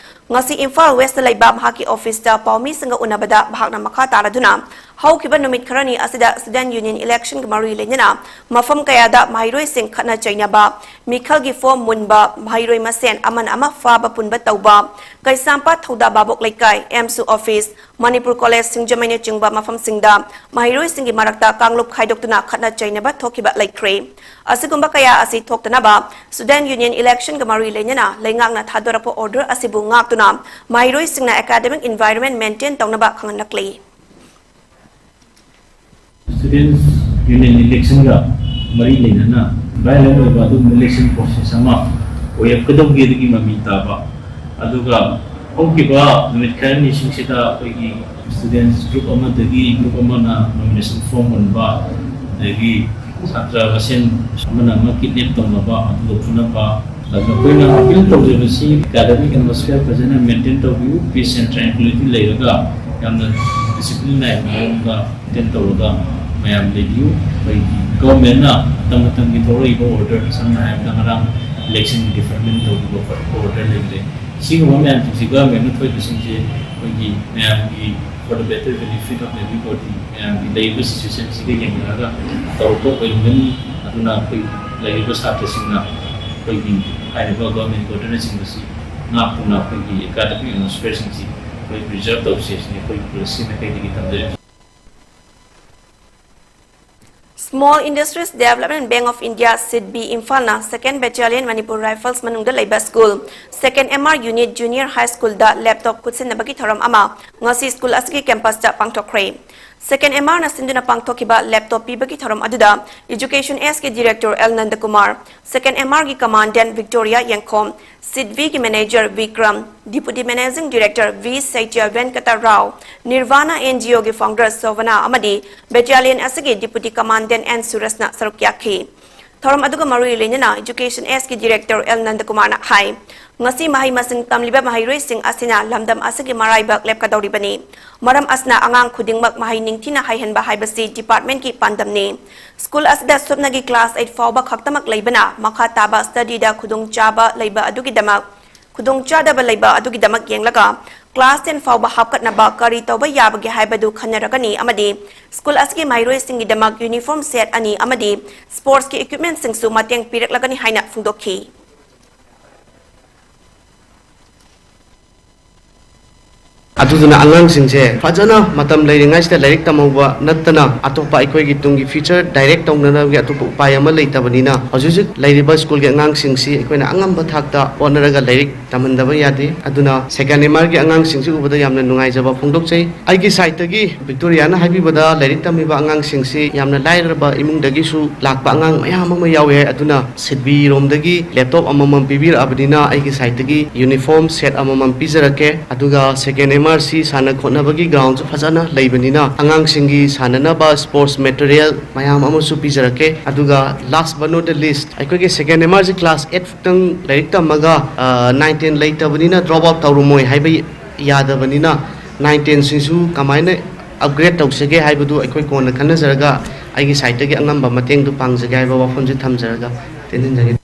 ꯉꯁꯤ ꯏꯝꯐꯥꯜ ꯋꯦꯁꯇ ꯂꯩꯕ ꯃꯍꯥꯛꯀꯤ ꯑꯣꯐꯤꯁꯇ ꯄꯥꯎꯃꯤꯁꯤꯡꯒ ꯎꯅꯕꯗ ꯃꯍꯥꯛꯅ ꯃꯈꯥ ꯇꯥꯔꯗꯨꯅ, ꯍꯧꯈꯤꯕ ꯅꯨꯃꯤꯠ ꯈꯔꯅꯤ ꯑꯁꯤꯗ Student Union Election ꯒ ꯃꯔꯤ ꯂꯩꯅꯅ ꯃꯐꯝ ꯀꯌꯥꯗ ꯃꯍꯩꯔꯣꯏꯁꯤꯡ ꯈꯠꯅ ꯆꯩꯅꯕ, ꯃꯤꯈꯜꯒꯤ ꯐꯣꯝ ꯃꯨꯟꯕ, ꯃꯍꯩꯔꯣꯏ ꯃꯁꯦꯟ ꯑꯃꯅ ꯑꯃ ꯐꯥꯕ ꯄꯨꯟꯕ ꯇꯧꯕ, ꯀꯩꯁꯥꯝꯄꯥꯠ ꯊꯧꯗꯥ ꯚꯥꯕꯣꯛ ꯂꯩꯀꯥꯏ, ꯑꯦꯝꯁꯨ ꯑꯣꯐꯤꯁ, ꯃꯅꯤꯄꯨꯔ ꯀꯣꯂꯦꯖ ꯁꯤꯡꯖꯃꯩꯅꯆꯤꯡꯕ ꯃꯐꯝꯁꯤꯡꯗ ꯃꯍꯩꯔꯣꯏꯁꯤꯡꯒꯤ ꯃꯔꯛꯇ ꯀꯥꯡꯂꯨꯞ ꯈꯥꯏꯗꯣꯛꯇꯨꯅ ꯈꯠꯅ ꯆꯩꯅꯕ ꯊꯣꯛꯈꯤꯕ ꯂꯩꯈ꯭ꯔꯦ꯫ ꯑꯁꯤꯒꯨꯝꯕ ꯀꯌꯥ ꯑꯁꯤ ꯊꯣꯛꯇꯅꯕ Student Union Election ꯒ ꯃꯔꯤ ꯂꯩꯅꯅ ꯂꯩꯉꯥꯛꯅ ꯊꯥꯗꯣꯔꯛꯄ order ꯑꯁꯤꯕꯨ ꯉꯥꯛꯇꯨꯅ ꯃꯍꯩꯔꯣꯏꯁꯤꯡꯅ academic environment maintain ꯇꯧꯅꯕ ꯈꯪꯍꯜꯂꯛꯂꯤ꯫ Students Union Election ꯒ ꯃꯔꯤ ꯂꯩꯅꯅ violent ꯑꯣꯏꯕ ꯑꯗꯨꯒꯨꯝꯕ election process ꯑꯃ ꯑꯣꯏꯔꯛꯀꯗꯧꯒꯦ ꯑꯗꯨꯒꯤ ꯃꯃꯤ ꯇꯥꯕ, ꯑꯗꯨꯒ ꯍꯧꯈꯤꯕ ꯅꯨꯃꯤꯠ ꯈꯔꯅꯤꯁꯤꯡꯁꯤꯗ ꯑꯩꯈꯣꯏꯒꯤ students group ꯑꯃꯗꯒꯤ group ꯑꯃꯅ nomination form ꯍꯨꯟꯕ, ꯑꯗꯒꯤ ꯁꯥꯇ꯭ꯔ ꯃꯁꯦꯟ ꯑꯃꯅ ꯑꯃ kidnap ꯇꯧꯅꯕ, ꯑꯗꯨꯒ ꯐꯨꯅꯕ, ꯑꯗꯨꯒ ꯑꯩꯈꯣꯏꯅ appeal ꯇꯧꯖꯕꯁꯤ academic atmosphere ꯐꯖꯅ maintain ꯇꯧꯕꯤꯌꯨ, peace and tranquility ꯂꯩꯔꯒ ꯌꯥꯝꯅ discipline ꯅꯥꯏꯕ ꯃꯑꯣꯡꯗ maintain ꯇꯧꯔꯒ ꯃꯌꯥꯝ ꯂꯩꯕꯤꯌꯨ꯫ ꯑꯩꯈꯣꯏꯒꯤ government ꯅ ꯃꯇꯝ ꯃꯇꯝꯒꯤ ꯊꯣꯛꯂꯛꯏꯕ order, ꯁꯝꯅ ꯍꯥꯏꯔꯕꯗ ꯉꯔꯥꯡ election deferment ꯇꯧꯈꯤꯕ ꯈꯣꯠꯄ order ꯂꯩꯈ꯭ꯔꯦ꯫ ꯁꯤꯒꯨꯝꯕ ꯃꯌꯥꯝꯁꯤꯡꯁꯤ government ꯅ ꯊꯣꯛꯏꯕꯁꯤꯡꯁꯦ ꯑꯩꯈꯣꯏꯒꯤ ꯃꯌꯥꯝꯒꯤ for the better benefit of everybody, ꯃꯌꯥꯝꯒꯤ ꯂꯩꯔꯤꯕ situation ꯁꯤꯒ ꯌꯦꯡꯅꯔꯒ ꯇꯧꯔꯛꯄ ꯑꯣꯏꯔꯝꯒꯅꯤ꯫ ꯑꯗꯨꯅ ꯑꯩꯈꯣꯏ ꯂꯩꯔꯤꯕ ꯁꯥꯇ꯭ꯔꯁꯤꯡꯅ ꯑꯩꯈꯣꯏꯒꯤ ꯍꯥꯏꯔꯤꯕ government order ꯅꯆꯤꯡꯕꯁꯤ ꯉꯥꯛꯇꯨꯅ ꯑꯩꯈꯣꯏꯒꯤ academic atmosphere ꯁꯤꯡꯁꯤ ꯑꯩꯈꯣꯏ preserve ꯇꯧꯁꯦ ꯁꯤꯅꯤ ꯑꯩꯈꯣꯏ policy ꯃꯥꯏꯀꯩꯗꯒꯤ ꯊꯝꯖꯔꯤꯕꯁꯤ꯫ Small Industries Development Bank of India, SIDBI, ꯏꯝꯐꯥꯜꯅ Second Battalion Manipur Rifles ꯃꯅꯨꯡꯗ ꯂꯩꯕ school Second M R Unit Junior High School ꯗ laptop ꯈꯨꯠꯁꯤꯟꯅꯕꯒꯤ ꯊꯧꯔꯝ ꯑꯃ ꯉꯁꯤ school ꯑꯁꯤꯒꯤ campus ꯇ ꯄꯥꯡꯊꯣꯛꯈ꯭ꯔꯦ꯫ Second M R ꯅ ꯁꯤꯟꯗꯨꯅ ꯄꯥꯡꯊꯣꯛꯈꯤꯕ laptop ꯄꯤꯕꯒꯤ ꯊꯧꯔꯝ ꯑꯗꯨꯗ Education S ꯀꯤ Director L ꯅꯟꯗꯀꯨꯃꯥꯔ, Second M R ꯒꯤ Commandant Victoria ꯌꯦꯡꯈꯣꯝ, SIDBI ꯒꯤ Manager Bikram, Deputy Managing Director V Satya Venkata Rao, Nirvana NGO ꯒꯤ founder ꯁꯣꯚꯅꯥ ꯑꯃꯗꯤ battalion ꯑꯁꯤꯒꯤ Deputy Commandant ꯑꯦꯟ ꯁꯨꯔꯖꯅ ꯁꯔꯨꯛ ꯌꯥꯈꯤ꯫ ꯊꯧꯔꯝ ꯑꯗꯨꯒ ꯃꯔꯤ ꯂꯩꯅꯅ Education S ꯀꯤ Director L ꯅꯟꯗꯀꯨꯃꯥꯔꯅ ꯍꯥꯏ, ꯉꯁꯤ ꯃꯍꯩ ꯃꯁꯤꯡ ꯇꯝꯂꯤꯕ ꯃꯍꯩꯔꯣꯏꯁꯤꯡ ꯑꯁꯤꯅ ꯂꯝꯗꯝ ꯑꯁꯤꯒꯤ ꯃꯔꯥꯏꯕꯛ ꯂꯦꯞꯀꯗꯧꯔꯤꯕꯅꯤ꯫ ꯃꯔꯝ ꯑꯁꯤꯅ ꯑꯉꯥꯡ ꯈꯨꯗꯤꯡꯃꯛ ꯃꯍꯩ ꯅꯤꯡꯊꯤꯅ ꯍꯩꯍꯟꯕ ꯍꯥꯏꯕꯁꯤ department ꯀꯤ ꯄꯥꯟꯗꯝꯅꯤ꯫ School ꯑꯁꯤꯗ ꯁꯨꯞꯅꯒꯤ class eight ꯐꯥꯎꯕ ꯈꯛꯇꯃꯛ ꯂꯩꯕꯅ ꯃꯈꯥ ꯇꯥꯕ study ꯗ ꯈꯨꯗꯣꯡꯆꯥꯕ ꯂꯩꯕ ꯑꯗꯨꯒꯤꯗꯃꯛ ꯈꯨꯗꯣꯡꯆꯥꯗꯕ ꯂꯩꯕ ꯑꯗꯨꯒꯤꯗꯃꯛ ꯌꯦꯡꯂꯒ class ten ꯐꯥꯎꯕ ꯍꯥꯞꯀꯠꯅꯕ ꯀꯔꯤ ꯇꯧꯕ ꯌꯥꯕꯒꯦ ꯍꯥꯏꯕꯗꯨ ꯈꯟꯅꯔꯒꯅꯤ ꯑꯃꯗꯤ school ꯑꯁꯤꯒꯤ ꯃꯍꯩꯔꯣꯏꯁꯤꯡꯒꯤꯗꯃꯛ uniform set ꯑꯅꯤ ꯑꯃꯗꯤ sportsꯀꯤ equipmentꯁꯤꯡꯁꯨ ꯃꯇꯦꯡ ꯄꯤꯔꯛꯂꯒꯅꯤ ꯍꯥꯏꯅ ꯐꯣꯡꯗꯣꯛꯈꯤ꯫ ꯑꯗꯨꯗꯨꯅ ꯑꯉꯥꯡꯁꯤꯡꯁꯦ ꯐꯖꯅ ꯃꯇꯝ ꯂꯩꯔꯤꯉꯩꯁꯤꯗ ꯂꯥꯏꯔꯤꯛ ꯇꯝꯍꯧꯕ ꯅꯠꯇꯅ ꯑꯇꯣꯞꯄ ꯑꯩꯈꯣꯏꯒꯤ ꯇꯨꯡꯒꯤ future direct ꯇꯧꯅꯅꯕꯒꯤ ꯑꯇꯣꯞꯄ ꯎꯄꯥꯏ ꯑꯃ ꯂꯩꯇꯕꯅꯤꯅ, ꯍꯧꯖꯤꯛ ꯍꯧꯖꯤꯛ ꯂꯩꯔꯤꯕ schoolꯒꯤ ꯑꯉꯥꯡꯁꯤꯡꯁꯤ ꯑꯩꯈꯣꯏꯅ ꯑꯉꯝꯕ ꯊꯥꯛꯇ ꯍꯣꯠꯅꯔꯒ ꯂꯥꯏꯔꯤꯛ ꯇꯝꯍꯟꯗꯕ ꯌꯥꯗꯦ꯫ ꯑꯗꯨꯅ second M Rꯒꯤ ꯑꯉꯥꯡꯁꯤꯡꯁꯤ ꯎꯕꯗ ꯌꯥꯝꯅ ꯅꯨꯡꯉꯥꯏꯖꯕ ꯐꯣꯡꯗꯣꯛꯆꯩ꯫ ꯑꯩꯒꯤ sideꯇꯒꯤ ꯕꯤꯛꯇꯣꯔꯤꯌꯥꯅ ꯍꯥꯏꯕꯤꯕꯗ, ꯂꯥꯏꯔꯤꯛ ꯇꯝꯃꯤꯕ ꯑꯉꯥꯡꯁꯤꯡꯁꯤ ꯌꯥꯝꯅ ꯂꯥꯏꯔꯕ ꯏꯃꯨꯡꯗꯒꯤꯁꯨ ꯂꯥꯛꯄ ꯑꯉꯥꯡ ꯃꯌꯥꯝ ꯑꯃ ꯌꯥꯎꯏ ꯍꯥꯏ꯫ ꯑꯗꯨꯅ ꯁꯤꯗꯕꯤꯔꯣꯝꯗꯒꯤ laptop ꯑꯃꯃꯝ ꯄꯤꯕꯤꯔꯛꯑꯕꯅꯤꯅ ꯑꯩꯒꯤ sideꯇꯒꯤ uniform set ꯑꯃꯃꯝ ꯄꯤꯖꯔꯛꯀꯦ꯫ ꯑꯗꯨꯒ second M R ꯁꯤ ꯁꯥꯟꯅ ꯈꯣꯠꯅꯕꯒꯤ groundꯁꯨ ꯐꯖꯅ ꯂꯩꯕꯅꯤꯅ ꯑꯉꯥꯡꯁꯤꯡꯒꯤ ꯁꯥꯟꯅꯅꯕ sports material ꯃꯌꯥꯝ ꯑꯃꯁꯨ ꯄꯤꯖꯔꯛꯀꯦ꯫ ꯑꯗꯨꯒ last but not the least, ꯑꯩꯈꯣꯏꯒꯤ second M R ꯁꯤ class eight ꯈꯛꯇꯪ ꯂꯥꯏꯔꯤꯛ ꯇꯝꯃꯒ nine ten ꯂꯩꯇꯕꯅꯤꯅ drop out ꯇꯧꯔꯝꯃꯣꯏ ꯍꯥꯏꯕ ꯌꯥꯗꯕꯅꯤꯅ, nine ten ꯁꯤꯁꯨ ꯀꯃꯥꯏꯅ upgrade ꯇꯧꯁꯤꯒꯦ ꯍꯥꯏꯕꯗꯨ ꯑꯩꯈꯣꯏ ꯀꯣꯟꯅ ꯈꯟꯅꯖꯔꯒ ꯑꯩꯒꯤ sideꯇꯒꯤ ꯑꯉꯝꯕ ꯃꯇꯦꯡꯗꯨ ꯄꯥꯡꯖꯒꯦ ꯍꯥꯏꯕ ꯋꯥꯐꯝꯁꯤ ꯊꯝꯖꯔꯒ ꯇꯦꯟꯁꯤꯟꯖꯒꯦ꯫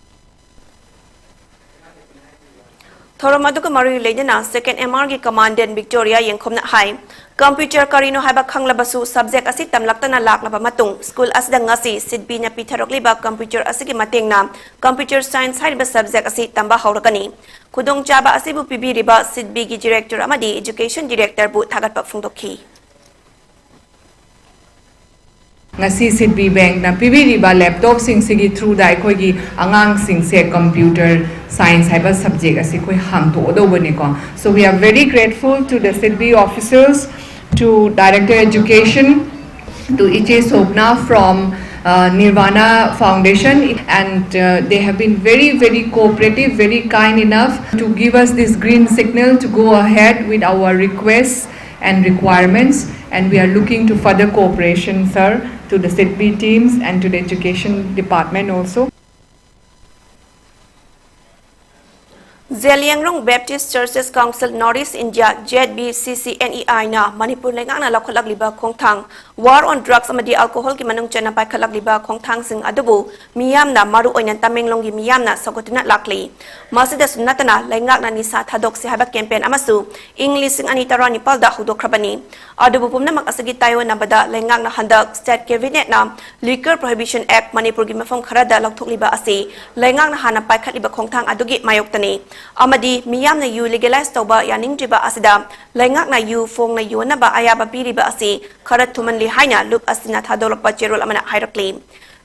ꯊꯧꯔꯝ ꯑꯗꯨꯒ ꯃꯔꯤ ꯂꯩꯅꯅ second M Rꯒꯤ commandant ꯕꯤꯛꯇꯣꯔꯤꯌꯥ ꯌꯦꯡꯈꯣꯝꯅ ꯍꯥꯏ, computer ꯀꯔꯤꯅꯣ ꯍꯥꯏꯕ ꯈꯪꯂꯕꯁꯨ subject ꯑꯁꯤ ꯇꯝꯂꯛꯇꯅ ꯂꯥꯛꯂꯕ ꯃꯇꯨꯡ school ꯑꯁꯤꯗ ꯉꯁꯤ ꯁꯤꯗꯕꯤꯅ ꯄꯤꯊꯔꯛꯂꯤꯕ computer ꯑꯁꯤꯒꯤ ꯃꯇꯦꯡꯅ computer science ꯍꯥꯏꯔꯤꯕ subject ꯑꯁꯤ ꯇꯝꯕ ꯍꯧꯔꯒꯅꯤ꯫ ꯈꯨꯗꯣꯡꯆꯥꯕ ꯑꯁꯤꯕꯨ ꯄꯤꯕꯤꯔꯤꯕ ꯁꯤꯗꯕꯤꯒꯤ director ꯑꯃꯗꯤ education directorꯕꯨ ꯊꯥꯒꯠꯄ ꯐꯣꯡꯗꯣꯛꯈꯤ꯫ ꯉꯁꯤ ꯁꯤꯗꯕꯤ ꯕꯦꯡꯛꯅ ꯄꯤꯕꯤꯔꯤꯕ laptopꯁꯤꯡꯁꯤꯒꯤ throughꯗ ꯑꯩꯈꯣꯏꯒꯤ ꯑꯉꯥꯡꯁꯤꯡꯁꯦ computer science ꯍꯥꯏꯕ subject ꯑꯁꯤ ꯑꯩꯈꯣꯏ ꯍꯥꯡꯗꯣꯛꯑꯗꯧꯕꯅꯤꯀꯣ꯫ So we are very grateful to the Sidbi officials, to Director Education, to Iche Sobna from uh, Nirvana Foundation, and uh, they have been very, very cooperative, very kind enough to give us this green signal to go ahead with our requests and requirements, and we are looking to further cooperation, sir, to the Sidbi teams and to the education department also. Zeliangrong Baptist Churches Council North East India, Z B C C N E I ꯅ ꯃꯅꯤꯄꯨꯔ ꯂꯩꯉꯥꯛꯅ ꯂꯧꯈꯠꯂꯛꯂꯤꯕ ꯈꯣꯡꯊꯥꯡ, War on Drugs ꯑꯃꯗꯤ Alcohol ꯒꯤ ꯃꯅꯨꯡ ꯆꯟꯅ ꯄꯥꯏꯈꯠꯂꯛꯂꯤꯕ ꯈꯣꯡꯊꯥꯡꯁꯤꯡ ꯑꯗꯨꯕꯨ ꯃꯤꯌꯥꯝꯅ, ꯃꯔꯨ ꯑꯣꯏꯅ ꯇꯃꯦꯡꯂꯣꯡꯒꯤ ꯃꯤꯌꯥꯝꯅ ꯁꯧꯒꯠꯇꯨꯅ ꯂꯥꯛꯂꯤ꯫ ꯃꯁꯤꯗꯁꯨ ꯅꯠꯇꯅ ꯂꯩꯉꯥꯛꯅ ꯅꯤꯁꯥ ꯊꯥꯗꯣꯛꯁꯤ ꯍꯥꯏꯕ campaign ꯑꯃꯁꯨ ꯏꯪ ꯂꯤꯁꯤꯡ ꯑꯅꯤ ꯇꯔꯥꯅꯤꯄꯥꯜꯗ ꯍꯧꯗꯣꯛꯈ꯭ꯔꯕꯅꯤ꯫ ꯑꯗꯨꯕꯨ ꯄꯨꯝꯅꯃꯛ ꯑꯁꯤꯒꯤ ꯇꯥꯏꯑꯣꯟꯅꯕꯗ ꯂꯩꯉꯥꯛꯅ ꯍꯟꯗꯛ State Cabinet ꯅ Liquor Prohibition Act ꯃꯅꯤꯄꯨꯔꯒꯤ ꯃꯐꯝ ꯈꯔꯗ ꯂꯧꯊꯣꯛꯂꯤꯕ ꯑꯁꯤ ꯂꯩꯉꯥꯛꯅ ꯍꯥꯟꯅ ꯄꯥꯏꯈꯠꯂꯤꯕ ꯈꯣꯡꯊꯥꯡ ꯑꯗꯨꯒꯤ ꯃꯥꯌꯣꯛꯇꯅꯤ꯫ ꯑꯃꯗꯤ ꯃꯤꯌꯥꯝꯅ ꯌꯨ legalize ꯇꯧꯕ ꯌꯥꯅꯤꯡꯗ꯭ꯔꯤꯕ ꯑꯁꯤꯗ ꯂꯩꯉꯥꯛꯅ ꯌꯨ ꯐꯣꯡꯅ ꯌꯣꯟꯅꯕ ꯑꯌꯥꯕ ꯄꯤꯔꯤꯕ ꯑꯁꯤ ꯈꯔ ꯊꯨꯃꯟꯂꯤ ꯍꯥꯏꯅ ꯂꯨꯞ ꯑꯁꯤꯅ ꯊꯥꯗꯣꯛꯂꯛꯄ ꯆꯦꯔꯣꯜ ꯑꯃꯅ ꯍꯥꯏꯔꯛꯂꯤ꯫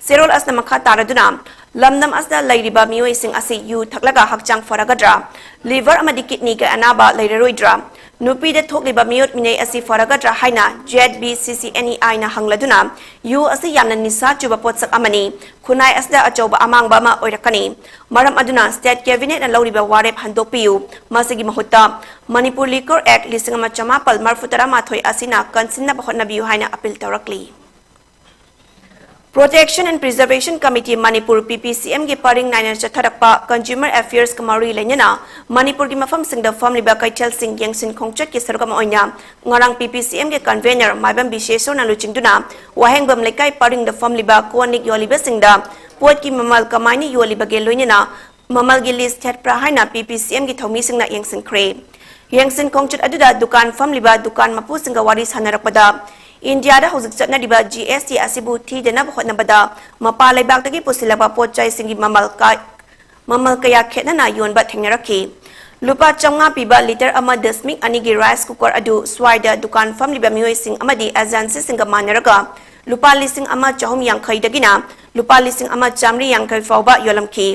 ꯆꯦꯔꯣꯜ ꯑꯁꯤꯅ ꯃꯈꯥ ꯇꯥꯔꯗꯨꯅ, ꯂꯝꯗꯝ ꯑꯁꯤꯗ ꯂꯩꯔꯤꯕ ꯃꯤꯑꯣꯏꯁꯤꯡ ꯑꯁꯤ ꯌꯨ ꯊꯛꯂꯒ ꯍꯛꯆꯥꯡ ꯐꯔꯒꯗ꯭ꯔꯥ? Liver ꯑꯃꯗꯤ kidney ꯒꯤ ꯑꯅꯥꯕ ꯂꯩꯔꯔꯣꯏꯗ꯭ꯔꯥ? ꯅꯨꯄꯤꯗ ꯊꯣꯛꯂꯤꯕ ꯃꯤꯑꯣꯠ ꯃꯤꯅꯩ ꯑꯁꯤ ꯐꯔꯒꯗ꯭ꯔꯥ ꯍꯥꯏꯅ Z B C C N E I ꯅ ꯍꯪꯂꯗꯨꯅ, ꯌꯨ ꯑꯁꯤ ꯌꯥꯝꯅ ꯅꯤꯁꯥ ꯆꯨꯕ ꯄꯣꯠꯁꯛ ꯑꯃꯅꯤ, ꯈꯨꯟꯅꯥꯏ ꯑꯁꯤꯗ ꯑꯆꯧꯕ ꯑꯃꯥꯡꯕ ꯑꯃ ꯑꯣꯏꯔꯛꯀꯅꯤ꯫ ꯃꯔꯝ ꯑꯗꯨꯅ State Cabinet ꯅ ꯂꯧꯔꯤꯕ ꯋꯥꯔꯦꯞ ꯍꯟꯗꯣꯛꯄꯤꯌꯨ꯫ ꯃꯁꯤꯒꯤ ꯃꯍꯨꯠꯇ Manipur Liquor Act ꯂꯤꯁꯤꯡ ꯑꯃ ꯆꯃꯥꯄꯜ ꯃꯔꯤꯐꯨ ꯇꯔꯥ ꯃꯥꯊꯣꯏ ꯑꯁꯤꯅ ꯀꯟꯁꯤꯟꯅꯕ ꯍꯣꯠꯅꯕꯤꯌꯨ ꯍꯥꯏꯅ appeal ꯇꯧꯔꯛꯂꯤ꯫ Protection and Preservation Committee Manipur, P P C M ꯒꯤ ꯄꯔꯤꯡ ꯅꯥꯏꯅ ꯆꯠꯊꯔꯛꯄ Consumer Affairs ꯀ ꯃꯔꯤ ꯂꯩꯅꯅ ꯃꯅꯤꯄꯨꯔꯒꯤ ꯃꯐꯝꯁꯤꯡꯗ ꯐꯝꯂꯤꯕ ꯀꯩꯊꯦꯜꯁꯤꯡ ꯌꯦꯡꯁꯤꯟ ꯈꯣꯡꯆꯠꯀꯤ ꯁꯔꯨꯛ ꯑꯃ ꯑꯣꯏꯅ ꯉꯔꯥꯡ P P C M ꯒꯤ convener ꯃꯥꯏꯕꯝ ꯕꯤꯁꯦꯁꯣꯔꯅ ꯂꯨꯆꯤꯡꯗꯨꯅ ꯋꯥꯍꯦꯡꯕꯝ ꯂꯩꯀꯥꯏ ꯄꯔꯤꯡꯗ ꯐꯝꯂꯤꯕ ꯀꯣꯟ ꯂꯤꯛ ꯌꯣꯜꯂꯤꯕꯁꯤꯡꯗ ꯄꯣꯠꯀꯤ ꯃꯃꯜ ꯀꯃꯥꯏꯅ ꯌꯣꯜꯂꯤꯕꯒꯦ ꯂꯣꯏꯅꯅ ꯃꯃꯜꯒꯤ list ꯊꯦꯠꯄ꯭ꯔꯥ ꯍꯥꯏꯅ P P C M ꯒꯤ ꯊꯧꯃꯤꯁꯤꯡꯅ ꯌꯦꯡꯁꯤꯟꯈ꯭ꯔꯦ꯫ ꯌꯦꯡꯁꯤꯟ ꯈꯣꯡꯆꯠ ꯑꯗꯨꯗ ꯗꯨꯀꯥꯟ ꯐꯝꯂꯤꯕ ꯗꯨꯀꯥꯟ ꯃꯄꯨꯁꯤꯡꯒ ꯋꯥꯔꯤ ꯁꯥꯟꯅꯔꯛꯄꯗ, ꯏꯟꯗꯤꯌꯥꯗ ꯍꯧꯖꯤꯛ ꯆꯠꯅꯔꯤꯕ G S T ꯑꯁꯤꯕꯨ ꯊꯤꯗꯅꯕ ꯍꯣꯠꯅꯕꯗ ꯃꯄꯥꯟ ꯂꯩꯕꯥꯛꯇꯒꯤ ꯄꯨꯁꯤꯜꯂꯛꯄ ꯄꯣꯠ ꯆꯩꯁꯤꯡꯒꯤ ꯃꯃꯜ ꯀꯥ-, ꯃꯃꯜ ꯀꯌꯥ ꯈꯦꯠꯅꯅ ꯌꯣꯟꯕ ꯊꯦꯡꯅꯔꯛꯈꯤ꯫ ꯂꯨꯄꯥ ꯆꯥꯝꯃꯉꯥ ꯄꯤꯕ litre ꯑꯃ ꯗꯁꯃꯤꯛ ꯑꯅꯤꯒꯤ rice cooker ꯑꯗꯨ ꯁ꯭ꯋꯥꯏꯗ ꯗꯨꯀꯥꯟ ꯐꯝꯂꯤꯕ ꯃꯤꯑꯣꯏꯁꯤꯡ ꯑꯃꯗꯤ agencyꯁꯤꯡꯒ ꯃꯥꯟꯅꯔꯒ ꯂꯨꯄꯥ ꯂꯤꯁꯤꯡ ꯑꯃ ꯆꯍꯨꯝ ꯌꯥꯡꯈꯩꯗꯒꯤꯅ ꯂꯨꯄꯥ ꯂꯤꯁꯤꯡ ꯑꯃ ꯆꯥꯃꯔꯤ ꯌꯥꯡꯈꯩ ꯐꯥꯎꯕ ꯌꯣꯜꯂꯝꯈꯤ꯫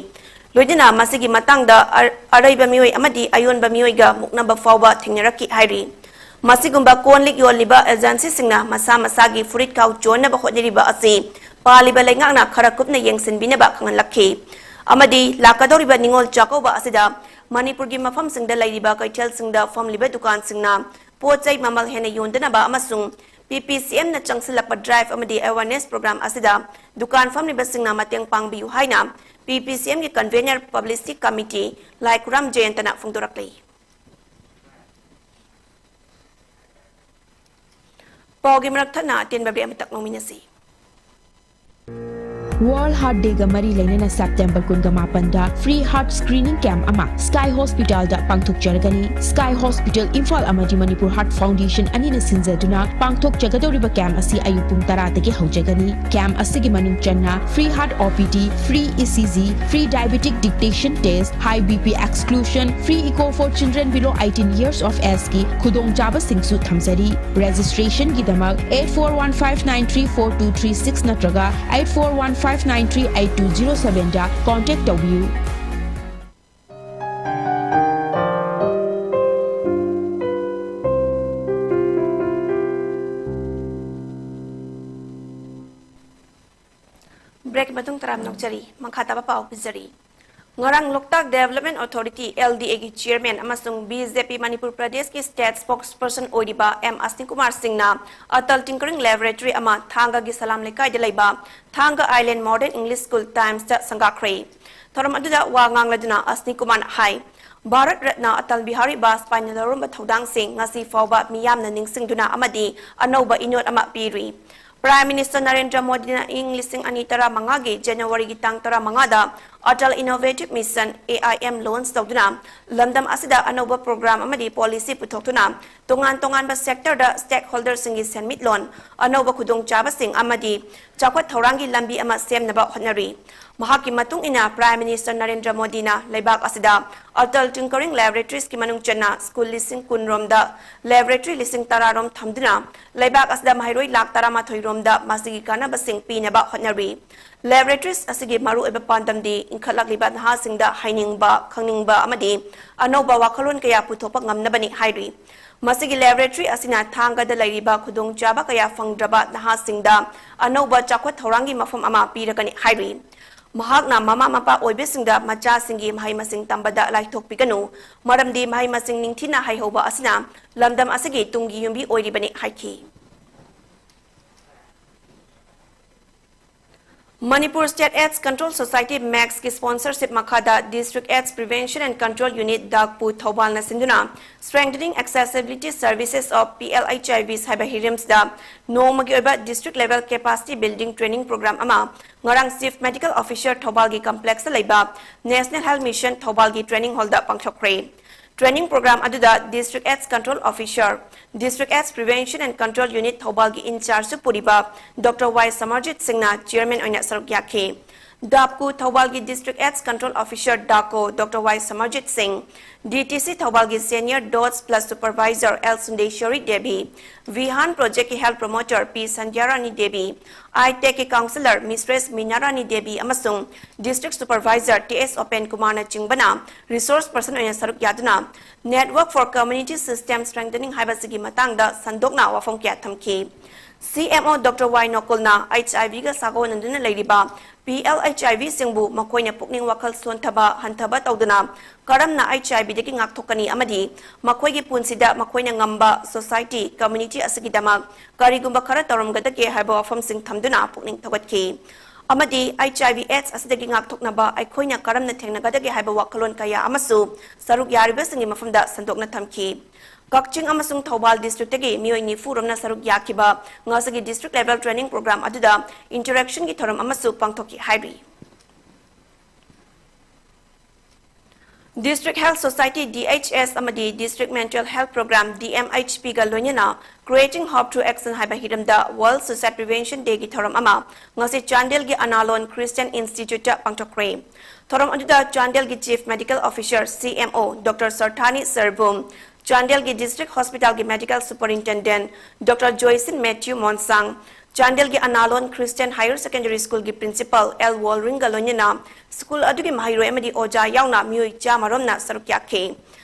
ꯂꯣꯏꯅꯅ ꯃꯁꯤꯒꯤ ꯃꯇꯥꯡꯗ ꯑꯔ-, ꯑꯔꯩꯕ ꯃꯤꯑꯣꯏ ꯑꯃꯗꯤ ꯑꯌꯣꯟꯕ ꯃꯤꯑꯣꯏꯒ ꯃꯨꯛꯅꯕ ꯐꯥꯎꯕ ꯊꯦꯡꯅꯔꯛꯈꯤ ꯍꯥꯏꯔꯤ꯫ ꯃꯁꯤꯒꯨꯝꯕ ꯀꯣꯟ ꯂꯤꯛ ꯌꯣꯜꯂꯤꯕ agencyꯁꯤꯡꯅ ꯃꯁꯥ ꯃꯁꯥꯒꯤ ꯐꯨꯔꯤꯠ ꯈꯥꯎ ꯆꯣꯟꯅꯕ ꯍꯣꯠꯅꯔꯤꯕ ꯑꯁꯤ ꯄꯥꯜꯂꯤꯕ ꯂꯩꯉꯥꯛꯅ ꯈꯔ ꯀꯨꯞꯅ ꯌꯦꯡꯁꯤꯟꯕꯤꯅꯕ ꯈꯪꯍꯜꯂꯛꯈꯤ꯫ ꯑꯃꯗꯤ ꯂꯥꯛꯀꯗꯧꯔꯤꯕ ꯅꯤꯉꯣꯜ ꯆꯥꯛꯀꯧꯕ ꯑꯁꯤꯗ ꯃꯅꯤꯄꯨꯔꯒꯤ ꯃꯐꯝꯁꯤꯡꯗ ꯂꯩꯔꯤꯕ ꯀꯩꯊꯦꯜꯁꯤꯡꯗ ꯐꯝꯂꯤꯕ ꯗꯨꯀꯥꯟꯁꯤꯡꯅ ꯄꯣꯠ ꯆꯩ ꯃꯃꯜ ꯍꯦꯟꯅ ꯌꯣꯟꯗꯅꯕ ꯑꯃꯁꯨꯡ ꯄꯤ ꯄꯤ ꯁꯤ ꯑꯦꯝꯅ ꯆꯪꯁꯤꯜꯂꯛꯄ drive ꯑꯃꯗꯤ awareness program ꯑꯁꯤꯗ ꯗꯨꯀꯥꯟ ꯐꯝꯂꯤꯕꯁꯤꯡꯅ ꯃꯇꯦꯡ ꯄꯥꯡꯕꯤꯌꯨ ꯍꯥꯏꯅ ꯄꯤ ꯄꯤ ꯁꯤ ꯑꯦꯝꯒꯤ convener publicity committee ꯂꯥꯏꯈꯨꯔꯥꯝ ꯖꯌꯟꯇꯅ ꯐꯣꯡꯗꯣꯔꯛꯂꯤ꯫ ꯄꯥꯎꯒꯤ ꯃꯔꯛ ꯊꯠꯅ ꯑꯇꯦꯟꯕ break ꯑꯃꯇ ꯂꯧꯃꯤꯟꯅꯁꯤ꯫ World Heart Dayꯒ ꯃꯔꯤ ꯂꯩꯅꯅ September ꯀꯨꯟꯒ ꯃꯥꯄꯟꯗ free heart screening camp ꯑꯃ Sky Hospitalꯗ ꯄꯥꯡꯊꯣꯛꯆꯔꯒꯅꯤ꯫ Sky Hospital ꯏꯝꯐꯥꯜ ꯑꯃꯗꯤ Manipur Heart Foundation ꯑꯅꯤꯅ ꯁꯤꯟꯖꯗꯨꯅ ꯄꯥꯡꯊꯣꯛꯆꯒꯗꯧꯔꯤꯕ camp ꯑꯁꯤ ꯑꯌꯨꯛ ꯄꯨꯡ ꯇꯔꯥꯗꯒꯤ ꯍꯧꯖꯒꯅꯤ꯫ Camp ꯑꯁꯤꯒꯤ ꯃꯅꯨꯡ ꯆꯟꯅ free heart O P D, free E C G, free diabetic dictation test, high B P exclusion, free echo for children below eighteen years of ageꯀꯤ ꯈꯨꯗꯣꯡꯆꯥꯕꯁꯤꯡꯁꯨ ꯊꯝꯖꯔꯤ꯫ Registrationꯒꯤꯗꯃꯛ eight four one five nine three four two three six ꯅꯠꯇ꯭ꯔꯒ eight four one five nine three eight two zero sevenꯗ contact ꯇꯧꯕꯤꯌꯨ꯫ Break ꯃꯇꯨꯡ ꯇꯔꯥꯝꯅ ꯑꯣꯛꯆꯔꯤ꯫ ꯃꯈꯥ ꯇꯥꯕ ꯄꯥꯎ ꯄꯤꯖꯔꯤ꯫ ꯉꯔꯥꯡ ꯂꯣꯛꯇꯥꯛ Development Authority, L D Aꯒꯤ chairman ꯑꯃꯁꯨꯡ B J P ꯃꯅꯤꯄꯨꯔ ꯄ꯭ꯔꯗꯦꯁꯀꯤ state spokesperson ꯑꯣꯏꯔꯤꯕ ꯑꯦꯝ ꯑꯁꯅꯤꯀꯨꯃꯥꯔ ꯁꯤꯡꯅ ꯑꯇꯜ ꯇꯤꯡꯀꯔꯤꯡ laboratory ꯑꯃ ꯊꯥꯡꯒꯒꯤ ꯁꯂꯥꯝ ꯂꯩꯀꯥꯏꯗ ꯂꯩꯕ ꯊꯥꯡꯒ Island Modern English School Timesꯇ ꯁꯪꯒꯥꯈ꯭ꯔꯦ꯫ ꯊꯧꯔꯝ ꯑꯗꯨꯗ ꯋꯥ ꯉꯥꯡꯂꯗꯨꯅ ꯑꯁꯅꯤꯀꯨꯃꯥꯔꯅ ꯍꯥꯏ, ꯚꯥꯔꯠ ꯔꯠꯅ ꯑꯇꯜ ꯕꯤꯍꯥꯔꯤ ꯕꯥꯖꯄꯥꯏꯅ ꯂꯧꯔꯝꯕ ꯊꯧꯗꯥꯡꯁꯤꯡ ꯉꯁꯤ ꯐꯥꯎꯕ ꯃꯤꯌꯥꯝꯅ ꯅꯤꯡꯁꯤꯡꯗꯨꯅ ꯑꯃꯗꯤ ꯑꯅꯧꯕ ꯏꯅꯣꯠ ꯑꯃ ꯄꯤꯔꯤ꯫ Prime Minister ꯅꯔꯦꯟꯗ꯭ꯔ ꯃꯣꯗꯤꯅ ꯏꯪ ꯂꯤꯁꯤꯡ ꯑꯅꯤ ꯇꯔꯥꯃꯉꯥꯒꯤ Januaryꯒꯤ ꯇꯥꯡ ꯇꯔꯥꯃꯉꯥꯗ Atal Innovative Mission, A I M, launch ꯇꯧꯗꯨꯅ ꯂꯝꯗꯝ ꯑꯁꯤꯗ ꯑꯅꯧꯕ program ꯑꯃꯗꯤ policy ꯄꯨꯊꯣꯛꯇꯨꯅ ꯇꯣꯉꯥꯟ ꯇꯣꯉꯥꯟꯕ sectorꯗ stakeholderꯁꯤꯡꯒꯤ ꯁꯦꯟꯃꯤꯠꯂꯣꯟ, ꯑꯅꯧꯕ ꯈꯨꯗꯣꯡꯆꯥꯕꯁꯤꯡ ꯑꯃꯗꯤ ꯆꯥꯎꯈꯠ ꯊꯧꯔꯥꯡꯒꯤ ꯂꯝꯕꯤ ꯑꯃ ꯁꯦꯝꯅꯕ ꯍꯣꯠꯅꯔꯤ꯫ ꯃꯍꯥꯛꯀꯤ ꯃꯇꯨꯡ ꯏꯟꯅ Prime Minister ꯅꯔꯦꯟꯗ꯭ꯔ ꯃꯣꯗꯤꯅ ꯂꯩꯕꯥꯛ ꯑꯁꯤꯗ Atal Tinkering Laboratories ꯀꯤ ꯃꯅꯨꯡ ꯆꯟꯅ school ꯂꯤꯁꯤꯡ ꯀꯨꯟ ꯔꯣꯝꯗ laboratory ꯂꯤꯁꯤꯡ ꯇꯔꯥ ꯔꯣꯝ ꯊꯝꯗꯨꯅ ꯂꯩꯕꯥꯛ ꯑꯁꯤꯗ ꯃꯍꯩꯔꯣꯏ ꯂꯥꯈ ꯇꯔꯥꯃꯥꯊꯣꯏ ꯔꯣꯝꯗ ꯃꯁꯤꯒꯤ ꯀꯥꯟꯅꯕꯁꯤꯡ ꯄꯤꯅꯕ ꯍꯣꯠꯅꯔꯤ꯫ Laboratories ꯑꯁꯤꯒꯤ ꯃꯔꯨꯑꯣꯏꯕ ꯄꯥꯟꯗꯝꯗꯤ ꯏꯟꯈꯠꯂꯛꯂꯤꯕ ꯅꯍꯥꯁꯤꯡꯗ ꯍꯩꯅꯤꯡꯕ, ꯈꯪꯅꯤꯡꯕ ꯑꯃꯗꯤ ꯑꯅꯧꯕ ꯋꯥꯈꯜꯂꯣꯟ ꯀꯌꯥ ꯄꯨꯊꯣꯛꯄ ꯉꯝꯅꯕꯅꯤ ꯍꯥꯏꯔꯤ꯫ ꯃꯁꯤꯒꯤ laboratory ꯑꯁꯤꯅ ꯊꯥꯡꯒꯗ ꯂꯩꯔꯤꯕ ꯈꯨꯗꯣꯡꯆꯥꯕ ꯀꯌꯥ ꯐꯪꯗ꯭ꯔꯕ ꯅꯍꯥꯁꯤꯡꯗ ꯑꯅꯧꯕ ꯆꯥꯎꯈꯠ ꯊꯧꯔꯥꯡꯒꯤ ꯃꯐꯝ ꯑꯃ ꯄꯤꯔꯒꯅꯤ ꯍꯥꯏꯔꯤ꯫ ꯃꯍꯥꯛꯅ ꯃꯃꯥ ꯃꯄꯥ ꯑꯣꯏꯕꯁꯤꯡꯗ ꯃꯆꯥꯁꯤꯡꯒꯤ ꯃꯍꯩ ꯃꯁꯤꯡ ꯇꯝꯕꯗ ꯂꯥꯏꯊꯣꯛꯄꯤꯒꯅꯨ, ꯃꯔꯝꯗꯤ ꯃꯍꯩ ꯃꯁꯤꯡ ꯅꯤꯡꯊꯤꯅ ꯍꯩꯍꯧꯕ ꯑꯁꯤꯅ ꯂꯝꯗꯝ ꯑꯁꯤꯒꯤ ꯇꯨꯡꯒꯤ ꯌꯨꯝꯕꯤ ꯑꯣꯏꯔꯤꯕꯅꯤ ꯍꯥꯏꯈꯤ꯫ Manipur State AIDS Control Society, MACS ꯀꯤ sponsorship ꯃꯈꯥꯗ District AIDS Prevention and Control Unit, ꯗꯥꯛꯄꯨ, ꯊꯧꯕꯥꯜꯅ ꯁꯤꯟꯗꯨꯅ Strengthening Accessibility Services of P L H I Vs ꯍꯥꯏꯕ ꯍꯤꯔꯝꯁꯤꯗ ꯅꯣꯡꯃꯒꯤ ꯑꯣꯏꯕ district level capacity building training program ꯑꯃ ꯉꯔꯥꯡ Chief Medical Officer ꯊꯧꯕꯥꯜꯒꯤ complexꯇ ꯂꯩꯕ National Health Mission ꯊꯧꯕꯥꯜꯒꯤ training hallꯗ ꯄꯥꯡꯊꯣꯛꯈ꯭ꯔꯦ꯫ Training program ꯑꯗꯨꯗ District AIDS Control Officer, District AIDS Prevention and Control Unit ꯊꯧꯕꯥꯜꯒꯤ in chargeꯁꯨ ꯄꯨꯔꯤꯕ Doctor Y ꯁꯃꯔꯖꯤꯠ ꯁꯤꯡꯅ chairman ꯑꯣꯏꯅ ꯁꯔꯨꯛ ꯌꯥꯈꯤ꯫ ꯗꯥꯞꯀꯨ ꯊꯧꯕꯥꯜꯒꯤ District AIDS Control Officer, ꯗꯥꯀꯣ, Doctor Y ꯁꯃꯔꯖꯤꯠ ꯁꯤꯡ, D T C ꯊꯧꯕꯥꯜꯒꯤ Senior Dose Plus Supervisor L ꯁꯨꯟꯗꯦꯁ꯭ꯋꯔꯤ Devi, ꯚꯤꯍꯥꯟ projectꯀꯤ health promoter P ꯁꯟꯙ꯭ꯌꯥꯔꯥꯅꯤ Devi, ꯑꯥꯏꯇꯦꯛꯀꯤ counsellor Mistress ꯃꯤꯅꯥꯔꯥꯅꯤ Devi ꯑꯃꯁꯨꯡ District Supervisor T S Open ꯀꯨꯃꯥꯔꯅꯆꯤꯡꯕꯅ resource person ꯑꯣꯏꯅ ꯁꯔꯨꯛ ꯌꯥꯗꯨꯅ Network for Community System Strengthening ꯍꯥꯏꯕꯁꯤꯒꯤ ꯃꯇꯥꯡꯗ ꯁꯟꯗꯣꯛꯅ ꯋꯥꯐꯝ ꯀꯌꯥ ꯊꯝꯈꯤ꯫ C M O Doctor Y ꯅꯣꯀꯨꯜꯅ H I Vꯒ ꯁꯥꯒꯣꯟꯅꯗꯨꯅ ꯂꯩꯔꯤꯕ P L H I Vꯁꯤꯡꯕꯨ ꯃꯈꯣꯏꯅ ꯄꯨꯛꯅꯤꯡ ꯋꯥꯈꯜ ꯁꯣꯟꯊꯕ ꯍꯟꯊꯕ ꯇꯧꯗꯨꯅ ꯀꯔꯝꯅ H I Vꯗꯒꯤ ꯉꯥꯛꯊꯣꯛꯀꯅꯤ ꯑꯃꯗꯤ ꯃꯈꯣꯏꯒꯤ ꯄꯨꯟꯁꯤꯗ ꯃꯈꯣꯏꯅ ꯉꯝꯕ society, community ꯑꯁꯤꯒꯤꯗꯃꯛ ꯀꯔꯤꯒꯨꯝꯕ ꯈꯔ ꯇꯧꯔꯝꯒꯗꯒꯦ ꯍꯥꯏꯕ ꯋꯥꯐꯝꯁꯤꯡ ꯊꯝꯗꯨꯅ ꯄꯨꯛꯅꯤꯡ ꯊꯧꯒꯠꯈꯤ꯫ ꯑꯃꯗꯤ H I V AIDS ꯑꯁꯤꯗꯒꯤ ꯉꯥꯛꯊꯣꯛꯅꯕ ꯑꯩꯈꯣꯏꯅ ꯀꯔꯝꯅ ꯊꯦꯡꯅꯒꯗꯒꯦ ꯍꯥꯏꯕ ꯋꯥꯈꯜꯂꯣꯟ ꯀꯌꯥ ꯑꯃꯁꯨ ꯁꯔꯨꯛ ꯌꯥꯔꯤꯕꯁꯤꯡꯒꯤ ꯃꯐꯝꯗ ꯁꯟꯗꯣꯛꯅ ꯊꯝꯈꯤ꯫ ꯀꯛꯆꯤꯡ ꯑꯃꯁꯨꯡ ꯊꯧꯕꯥꯜ districtꯇꯒꯤ ꯃꯤꯑꯣꯏ ꯅꯤꯐꯨ ꯔꯣꯝꯅ ꯁꯔꯨꯛ ꯌꯥꯈꯤꯕ ꯉꯁꯤꯒꯤ district level training program ꯑꯗꯨꯗ interactionꯒꯤ ꯊꯧꯔꯝ ꯑꯃꯁꯨ ꯄꯥꯡꯊꯣꯛꯈꯤ ꯍꯥꯏꯔꯤ꯫ District Health Society, D H S ꯑꯃꯗꯤ District Mental Health Program, D M H Pꯒ ꯂꯣꯏꯅꯅ Creating Hope Through Action ꯍꯥꯏꯕ ꯍꯤꯔꯝꯗ World Suicide Prevention Dayꯒꯤ ꯊꯧꯔꯝ ꯑꯃ ꯉꯁꯤ ꯆꯥꯟꯗꯦꯜꯒꯤ ꯑꯅꯥꯂꯣꯟ Christian Instituteꯇ ꯄꯥꯡꯊꯣꯛꯈ꯭ꯔꯦ꯫ ꯊꯧꯔꯝ ꯑꯗꯨꯗ ꯆꯥꯟꯗꯦꯜꯒꯤ Chief Medical Officer, C M O, Doctor ꯁꯔꯊꯥꯅꯤ ꯁꯔꯕꯨꯝ, ꯆꯥꯟꯗꯦꯜꯒꯤ District Hospitalꯒꯤ Medical Superintendent Doctor Joicin Mathew Monsang, ꯆꯥꯟꯗꯦꯜꯒꯤ ꯑꯅꯥꯂꯣꯟ Christian Higher Secondary Schoolꯒꯤ Principal L ꯋꯣꯜꯔꯤꯡꯒ ꯂꯣꯏꯅꯅ school ꯑꯗꯨꯒꯤ ꯃꯍꯩꯔꯣꯏ ꯑꯃꯗꯤ ꯑꯣꯖꯥ ꯌꯥꯎꯅ ꯃꯤꯑꯣꯏ ꯆꯥꯝꯃ ꯔꯣꯝꯅ ꯁꯔꯨꯛ ꯌꯥꯈꯤ꯫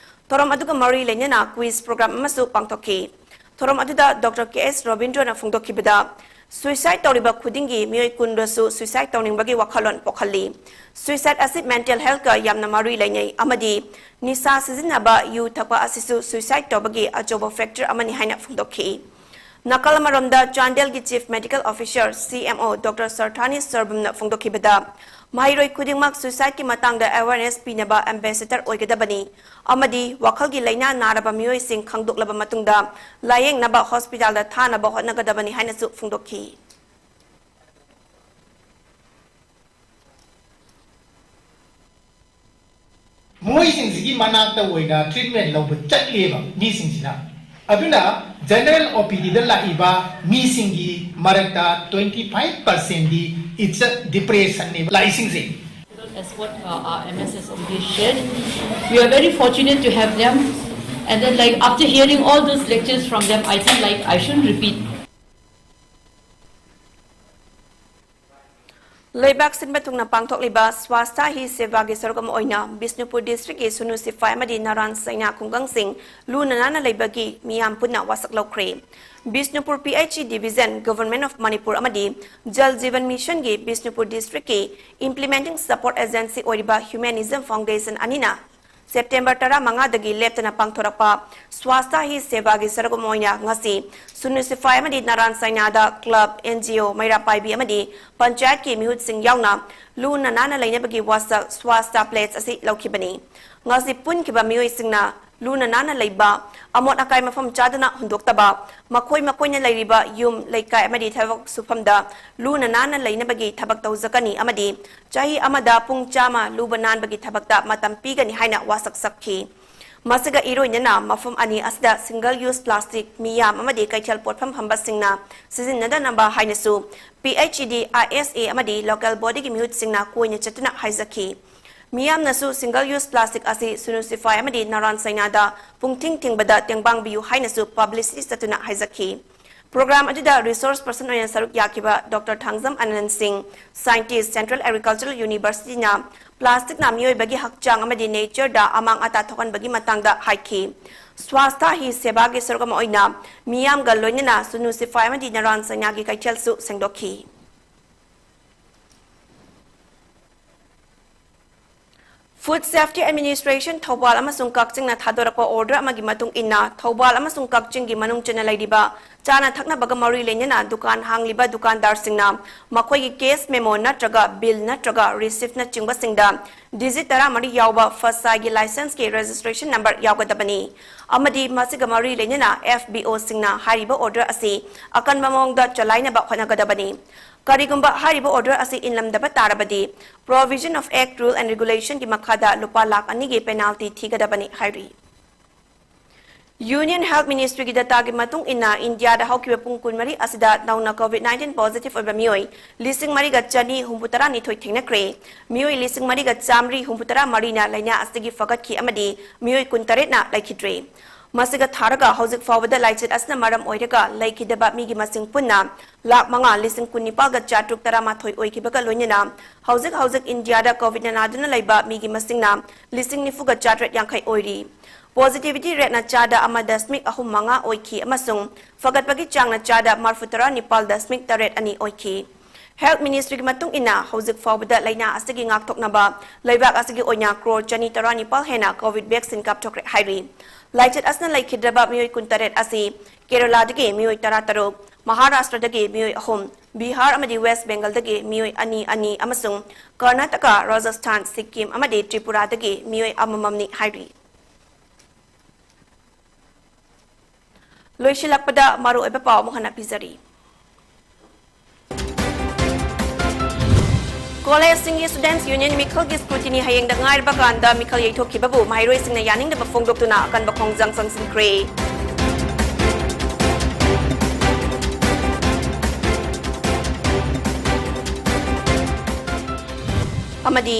ꯊꯧꯔꯝ ꯑꯗꯨꯒ ꯃꯔꯤ ꯂꯩꯅꯅ quiz program ꯑꯃꯁꯨ ꯄꯥꯡꯊꯣꯛꯈꯤ꯫ ꯊꯧꯔꯝ ꯑꯗꯨꯗ Doctor K S ꯔꯣꯕꯤꯟꯗ꯭ꯔꯣꯅ ꯐꯣꯡꯗꯣꯛꯈꯤꯕꯗ, suicide ꯇꯧꯔꯤꯕ ꯈꯨꯗꯤꯡꯒꯤ ꯃꯤꯑꯣꯏ ꯀꯨꯟꯗꯁꯨ suicide ꯇꯧꯅꯤꯡꯕꯒꯤ ꯋꯥꯈꯜꯂꯣꯟ ꯄꯣꯛꯍꯜꯂꯤ꯫ Suicide ꯑꯁꯤ mental healthꯀ ꯌꯥꯝꯅ ꯃꯔꯤ ꯂꯩꯅꯩ ꯑꯃꯗꯤ ꯅꯤꯁꯥ ꯁꯤꯖꯤꯟꯅꯕ, ꯌꯨ ꯊꯛꯄ ꯑꯁꯤꯁꯨ suicide ꯇꯧꯕꯒꯤ ꯑꯆꯧꯕ factor ꯑꯃꯅꯤ ꯍꯥꯏꯅ ꯐꯣꯡꯗꯣꯛꯈꯤ꯫ ꯅꯥꯀꯜ ꯑꯃꯔꯣꯝꯗ, ꯆꯥꯟꯗꯦꯜꯒꯤ Chief Medical Officer, C M O, Doctor Sarthani Sarbamꯅ ꯐꯣꯡꯗꯣꯛꯈꯤꯕꯗ, ꯃꯍꯩꯔꯣꯏ ꯈꯨꯗꯤꯡꯃꯛ suicideꯀꯤ ꯃꯇꯥꯡꯗ awareness ꯄꯤꯅꯕ ambassador ꯑꯣꯏꯒꯗꯕꯅꯤ ꯑꯃꯗꯤ ꯋꯥꯈꯜꯒꯤ ꯂꯥꯏꯅꯥ ꯅꯥꯔꯕ ꯃꯤꯑꯣꯏꯁꯤꯡ ꯈꯪꯗꯣꯛꯂꯕ ꯃꯇꯨꯡꯗ ꯂꯥꯌꯦꯡꯅꯕ hospitalꯗ ꯊꯥꯅꯕ ꯍꯣꯠꯅꯒꯗꯕꯅꯤ ꯍꯥꯏꯅꯁꯨ ꯐꯣꯡꯗꯣꯛꯈꯤ꯫ ꯃꯣꯏꯁꯤꯡꯁꯤꯒꯤ ꯃꯅꯥꯛꯇ ꯑꯣꯏꯅ treatment ꯂꯧꯕ ꯆꯠꯂꯦꯕ ꯃꯤꯁꯤꯡꯁꯤꯅ꯫ ꯑꯗꯨꯅ general O P Dꯗ ꯂꯥꯛꯏꯕ ꯃꯤꯁꯤꯡꯒꯤ ꯃꯔꯛꯇ twenty five percentꯗꯤ it's a depressionꯅꯦꯕ ꯂꯥꯛꯏꯁꯤꯡꯁꯦ꯫ As what uh, our M S S D J shared, we are very fortunate to have them. And then, like, after hearing all those lectures from them, I think, like, I shouldn't repeat. ꯂꯩꯕꯥꯛ ꯁꯤꯟꯕ ꯊꯨꯡꯅ ꯄꯥꯡꯊꯣꯛꯂꯤꯕ Swasthya Hi Sevaꯒꯤ ꯁꯔꯨꯛ ꯑꯃ ꯑꯣꯏꯅ ꯕꯤꯁꯅꯨꯄꯨꯔ districtꯀꯤ ꯁꯨꯅꯨ ꯁꯤꯐꯥꯏ ꯑꯃꯗꯤ ꯅꯔꯥꯟ ꯁꯩꯅꯥ ꯈꯨꯡꯒꯪꯁꯤꯡ ꯂꯨꯅ ꯅꯥꯟꯅ ꯂꯩꯕꯒꯤ ꯃꯤꯌꯥꯝ ꯄꯨꯟꯅ ꯋꯥꯁꯛ ꯂꯧꯈ꯭ꯔꯦ꯫ Bishnupur P H E division, Government of Manipur ꯑꯃꯗꯤ Jal Jeevan Missionꯒꯤ Bishnupur districtꯀꯤ implementing support agency ꯑꯣꯏꯔꯤꯕ Humanism Foundation ꯑꯅꯤꯅ September ꯇꯔꯥꯃꯉꯥꯗꯒꯤ ꯂꯦꯞꯇꯅ ꯄꯥꯡꯊꯣꯔꯛꯄ Swasthya Hi Sevaꯒꯤ ꯁꯔꯨꯛ ꯑꯃ ꯑꯣꯏꯅ ꯉꯁꯤ ꯁꯨꯅꯨ ꯁꯤꯐꯥꯏ ꯑꯃꯗꯤ ꯅꯔꯥꯟ ꯁꯩꯅꯥꯗ club, N G O, ꯃꯩꯔꯥ ꯄꯥꯏꯕꯤ ꯑꯃꯗꯤ ꯄꯟꯆꯥꯌꯠꯀꯤ ꯃꯤꯍꯨꯠꯁꯤꯡ ꯌꯥꯎꯅ ꯂꯨꯅ ꯅꯥꯟꯅ ꯂꯩꯅꯕꯒꯤ ꯋꯥꯁꯛ Swasthya Pledge ꯑꯁꯤ ꯂꯧꯈꯤꯕꯅꯤ꯫ ꯉꯁꯤ ꯄꯨꯟꯈꯤꯕ ꯃꯤꯑꯣꯏꯁꯤꯡꯅ ꯂꯨꯅ ꯅꯥꯟꯅ ꯂꯩꯕ, ꯑꯃꯣꯠ ꯑꯀꯥꯏ ꯃꯐꯝ ꯆꯥꯗꯅ ꯍꯨꯟꯗꯣꯛꯇꯕ, ꯃꯈꯣꯏ ꯃꯈꯣꯏꯅ ꯂꯩꯔꯤꯕ ꯌꯨꯝ, ꯂꯩꯀꯥꯏ ꯑꯃꯗꯤ ꯊꯕꯛ ꯁꯨꯐꯝꯗ ꯂꯨꯅ ꯅꯥꯟꯅ ꯂꯩꯅꯕꯒꯤ ꯊꯕꯛ ꯇꯧꯖꯒꯅꯤ ꯑꯃꯗꯤ ꯆꯍꯤ ꯑꯃꯗ ꯄꯨꯡ ꯆꯥꯝꯃ ꯂꯨꯕ ꯅꯥꯟꯕꯒꯤ ꯊꯕꯛꯇ ꯃꯇꯝ ꯄꯤꯒꯅꯤ ꯍꯥꯏꯅ ꯋꯥꯁꯛ ꯁꯛꯈꯤ꯫ ꯃꯁꯤꯒ ꯏꯔꯣꯏꯅꯅ ꯃꯐꯝ ꯑꯅꯤ ꯑꯁꯤꯗ single use plastic ꯃꯤꯌꯥꯝ ꯑꯃꯗꯤ ꯀꯩꯊꯦꯜ ꯄꯣꯠꯐꯝ ꯐꯝꯕꯁꯤꯡꯅ ꯁꯤꯖꯤꯟꯅꯗꯅꯕ ꯍꯥꯏꯅꯁꯨ P H E D, I S A ꯑꯃꯗꯤ local bodyꯒꯤ ꯃꯤꯍꯨꯠꯁꯤꯡꯅ ꯀꯣꯏꯅ ꯆꯠꯇꯨꯅ ꯍꯥꯏꯖꯈꯤ꯫ ꯃꯤꯌꯥꯝꯅꯁꯨ single use plastic ꯑꯁꯤ ꯁꯨꯅꯨ ꯁꯤꯐꯥꯏ ꯑꯃꯗꯤ ꯅꯔꯥꯟ ꯁꯩꯅꯥꯗ ꯄꯨꯡꯊꯤꯡ ꯊꯤꯡꯕꯗ ꯇꯦꯡꯕꯥꯡꯕꯤꯌꯨ ꯍꯥꯏꯅꯁꯨ publicity ꯆꯠꯇꯨꯅ ꯍꯥꯏꯖꯈꯤ꯫ Program ꯑꯗꯨꯗ resource person ꯑꯣꯏꯅ ꯁꯔꯨꯛ ꯌꯥꯈꯤꯕ Doctor ꯊꯥꯡꯖꯝ ꯑꯅꯟ ꯁꯤꯡ, scientist, Central Agricultural Universityꯅ plasticꯅ ꯃꯤꯑꯣꯏꯕꯒꯤ ꯍꯛꯆꯥꯡ ꯑꯃꯗꯤ natureꯗ ꯑꯃꯥꯡ ꯑꯇꯥ ꯊꯣꯛꯍꯟꯕꯒꯤ ꯃꯇꯥꯡꯗ ꯍꯥꯏꯈꯤ꯫ Swasthya Hi Sevaꯒꯤ ꯁꯔꯨꯛ ꯑꯃ ꯑꯣꯏꯅ ꯃꯤꯌꯥꯝꯒ ꯂꯣꯏꯅꯅ ꯁꯨꯅꯨ ꯁꯤꯐꯥꯏ ꯑꯃꯗꯤ ꯅꯔꯥꯟ ꯁꯩꯅꯥꯒꯤ ꯀꯩꯊꯦꯜꯁꯨ ꯁꯦꯡꯗꯣꯛꯈꯤ꯫ Food Safety Administration ꯊꯧꯕꯥꯜ ꯑꯃꯁꯨꯡ ꯀꯛꯆꯤꯡꯅ ꯊꯥꯗꯣꯔꯛꯄ order ꯑꯃꯒꯤ ꯃꯇꯨꯡ ꯏꯟꯅ, ꯊꯧꯕꯥꯜ ꯑꯃꯁꯨꯡ ꯀꯛꯆꯤꯡꯒꯤ ꯃꯅꯨꯡ ꯆꯟꯅ ꯂꯩꯔꯤꯕ ꯆꯥꯅ ꯊꯛꯅꯕꯒ ꯃꯔꯤ ꯂꯩꯅꯅ ꯗꯨꯀꯥꯟ ꯍꯥꯡꯂꯤꯕ ꯗꯨꯀꯥꯟꯗꯥꯔꯁꯤꯡꯅ ꯃꯈꯣꯏꯒꯤ cash memo ꯅꯠꯇ꯭ꯔꯒ bill ꯅꯠꯇ꯭ꯔꯒ receipt ꯅꯆꯤꯡꯕꯁꯤꯡꯗ digit ꯇꯔꯥꯃꯔꯤ ꯌꯥꯎꯕ ꯐꯁꯥꯒꯤ license ꯀꯤ registration number ꯌꯥꯎꯒꯗꯕꯅꯤ꯫ ꯑꯃꯗꯤ ꯃꯁꯤꯒ ꯃꯔꯤ ꯂꯩꯅꯅ F B O ꯁꯤꯡꯅ ꯍꯥꯏꯔꯤꯕ order ꯑꯁꯤ ꯑꯀꯟꯕ ꯃꯑꯣꯡꯗ ꯆꯂꯥꯏꯅꯕ ꯍꯣꯠꯅꯒꯗꯕꯅꯤ꯫ ꯀꯔꯤꯒꯨꯝꯕ ꯍꯥꯏꯔꯤꯕ order ꯑꯁꯤ ꯏꯟꯂꯝꯗꯕ ꯇꯥꯔꯕꯗꯤ, Provision of Act, Rule and Regulation ꯒꯤ ꯃꯈꯥꯗ ꯂꯨꯄꯥ ꯂꯥꯈ ꯑꯅꯤꯒꯤ penalty ꯊꯤꯒꯗꯕꯅꯤ ꯍꯥꯏꯔꯤ꯫ Union Health Ministry ꯒꯤ data ꯒꯤ ꯃꯇꯨꯡ ꯏꯟꯅ, ꯏꯟꯗꯤꯌꯥꯗ ꯍꯧꯈꯤꯕ ꯄꯨꯡ ꯀꯨꯟꯃꯔꯤ ꯑꯁꯤꯗ ꯅꯧꯅ COVID nineteen positive ꯑꯣꯏꯕ ꯃꯤꯑꯣꯏ ꯂꯤꯁꯤꯡ ꯃꯔꯤꯒ ꯆꯅꯤ ꯍꯨꯝꯐꯨ ꯇꯔꯥꯅꯤꯊꯣꯏ ꯊꯦꯡꯅꯈ꯭ꯔꯦ꯫ ꯃꯤꯑꯣꯏ ꯂꯤꯁꯤꯡ ꯃꯔꯤꯒ ꯆꯥꯃꯔꯤ ꯍꯨꯝꯐꯨ ꯇꯔꯥ ꯃꯔꯤꯅ ꯂꯥꯏꯅꯥ ꯑꯁꯤꯗꯒꯤ ꯐꯒꯠꯈꯤ ꯑꯃꯗꯤ ꯃꯤꯑꯣꯏ ꯀꯨꯟꯇꯔꯦꯠꯅ ꯂꯩꯈꯤꯗ꯭ꯔꯦ꯫ ꯃꯁꯤꯒ ꯊꯥꯔꯒ ꯍꯧꯖꯤꯛ ꯐꯥꯎꯕꯗ ꯂꯥꯏꯆꯠ ꯑꯁꯤꯅ ꯃꯔꯝ ꯑꯣꯏꯔꯒ ꯂꯩꯈꯤꯗꯕ ꯃꯤꯒꯤ ꯃꯁꯤꯡ ꯄꯨꯟꯅ ꯂꯥꯈ ꯃꯉꯥ ꯂꯤꯁꯤꯡ ꯀꯨꯟꯅꯤꯄꯥꯜꯒ ꯆꯥꯇ꯭ꯔꯨꯛ ꯇꯔꯥꯃꯥꯊꯣꯏ ꯑꯣꯏꯈꯤꯕꯒ ꯂꯣꯏꯅꯅ, ꯍꯧꯖꯤꯛ ꯍꯧꯖꯤꯛ ꯏꯟꯗꯤꯌꯥꯗ COVID ꯅ ꯅꯥꯗꯨꯅ ꯂꯩꯕ ꯃꯤꯒꯤ ꯃꯁꯤꯡꯅ ꯂꯤꯁꯤꯡ ꯅꯤꯐꯨꯒ ꯆꯥꯇ꯭ꯔꯦꯠ ꯌꯥꯡꯈꯩ ꯑꯣꯏꯔꯤ꯫ Positivity rate ꯅ ꯆꯥꯗ ꯑꯃ ꯗꯁꯃꯤꯛ ꯑꯍꯨꯝ ꯃꯉꯥ ꯑꯣꯏꯈꯤ ꯑꯃꯁꯨꯡ ꯐꯒꯠꯄꯒꯤ ꯆꯥꯡꯅ ꯆꯥꯗ ꯃꯔꯐꯨ ꯇꯔꯥ ꯅꯤꯄꯥꯜ ꯗꯁꯃꯤꯛ ꯇꯔꯦꯠ ꯑꯅꯤ ꯑꯣꯏꯈꯤ꯫ Health Ministry ꯒꯤ ꯃꯇꯨꯡ ꯏꯟꯅ, ꯍꯧꯖꯤꯛ ꯐꯥꯎꯕꯗ ꯂꯥꯏꯅꯥ ꯑꯁꯤꯒꯤ ꯉꯥꯛꯊꯣꯛꯅꯕ ꯂꯩꯕꯥꯛ ꯑꯁꯤꯒꯤ ꯑꯣꯏꯅ ꯀ꯭ꯔꯣꯔ ꯆꯅꯤ ꯇꯔꯥꯅꯤꯄꯥꯜ ꯍꯦꯟꯅ COVID vaccine ꯀꯥꯞꯊꯣꯛꯈ꯭ꯔꯦ ꯍꯥꯏꯔꯤ꯫ ꯂꯥꯏꯆꯠ ꯑꯁꯤꯅ ꯂꯩꯈꯤꯗ꯭ꯔꯕ ꯃꯤꯑꯣꯏ ꯀꯨꯟꯇꯔꯦꯠ ꯑꯁꯤ ꯀꯦꯔꯂꯥꯗꯒꯤ ꯃꯤꯑꯣꯏ ꯇꯔꯥꯇꯔꯨꯛ, ꯃꯍꯥꯔꯥꯁꯇ꯭ꯔꯗꯒꯤ ꯃꯤꯑꯣꯏ ꯑꯍꯨꯝ, ꯕꯤꯍꯥꯔ ꯑꯃꯗꯤ ꯋꯦꯁ ꯕꯦꯡꯒꯜꯗꯒꯤ ꯃꯤꯑꯣꯏ ꯑꯅꯤ ꯑꯅꯤ ꯑꯃꯁꯨꯡ ꯀꯔꯅꯥꯇꯀꯥ, ꯔꯥꯖꯁꯊꯥꯟ, ꯁꯤꯛꯀꯤꯝ ꯑꯃꯗꯤ ꯇ꯭ꯔꯤꯄꯨꯔꯥꯗꯒꯤ ꯃꯤꯑꯣꯏ ꯑꯃꯃꯝꯅꯤ ꯍꯥꯏꯔꯤ꯫ ꯂꯣꯏꯁꯤꯜꯂꯛꯄꯗ ꯃꯔꯨꯑꯣꯏꯕ ꯄꯥꯎ ꯑꯃꯨꯛ ꯍꯟꯅ ꯄꯤꯖꯔꯤ꯫ ꯀꯣꯂꯦꯖꯁꯤꯡꯒꯤ Students Union ꯃꯤꯈꯜꯒꯤ scrutiny ꯍꯌꯦꯡꯗ ꯉꯥꯏꯔꯕ ꯀꯥꯟꯗ ꯃꯤꯈꯜ ꯌꯩꯊꯣꯛꯈꯤꯕꯕꯨ ꯃꯍꯩꯔꯣꯏꯁꯤꯡꯅ ꯌꯥꯅꯤꯡꯗꯕ ꯐꯣꯡꯗꯣꯛꯇꯨꯅ ꯑꯀꯟꯕ ꯈꯣꯡꯖꯪ ꯆꯪꯁꯤꯟꯈ꯭ꯔꯦ꯫ ꯑꯃꯗꯤ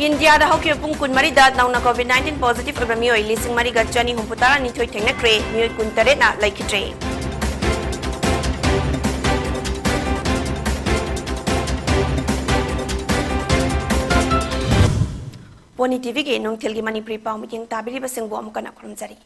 ꯏꯟꯗꯤꯌꯥꯗ ꯍꯧꯈꯤꯕ ꯄꯨꯡ ꯀꯨꯟꯃꯔꯤꯗ ꯅꯧꯅ COVID nineteen positive ꯑꯣꯏꯕ ꯃꯤꯑꯣꯏ ꯂꯤꯁꯤꯡ ꯃꯔꯤꯒ ꯆꯅꯤ ꯍꯨꯝꯐꯨ ꯇꯔꯥꯅꯤꯊꯣꯏ ꯊꯦꯡꯅꯈ꯭ꯔꯦ, ꯃꯤꯑꯣꯏ ꯀꯨꯟꯇꯔꯦꯠꯅ ꯂꯩꯈꯤꯗ꯭ꯔꯦ꯫ ꯄꯣꯅꯤ ꯇꯤꯚꯤꯒꯤ ꯅꯨꯡꯊꯤꯜꯒꯤ ꯃꯅꯤꯄꯨꯔꯤ ꯄꯥꯎ ꯃꯤꯠꯌꯦꯡ ꯇꯥꯕꯤꯔꯤꯕꯁꯤꯡꯕꯨ ꯑꯃꯨꯛ ꯍꯟꯅ ꯈꯨꯔꯨꯝꯖꯔꯤ꯫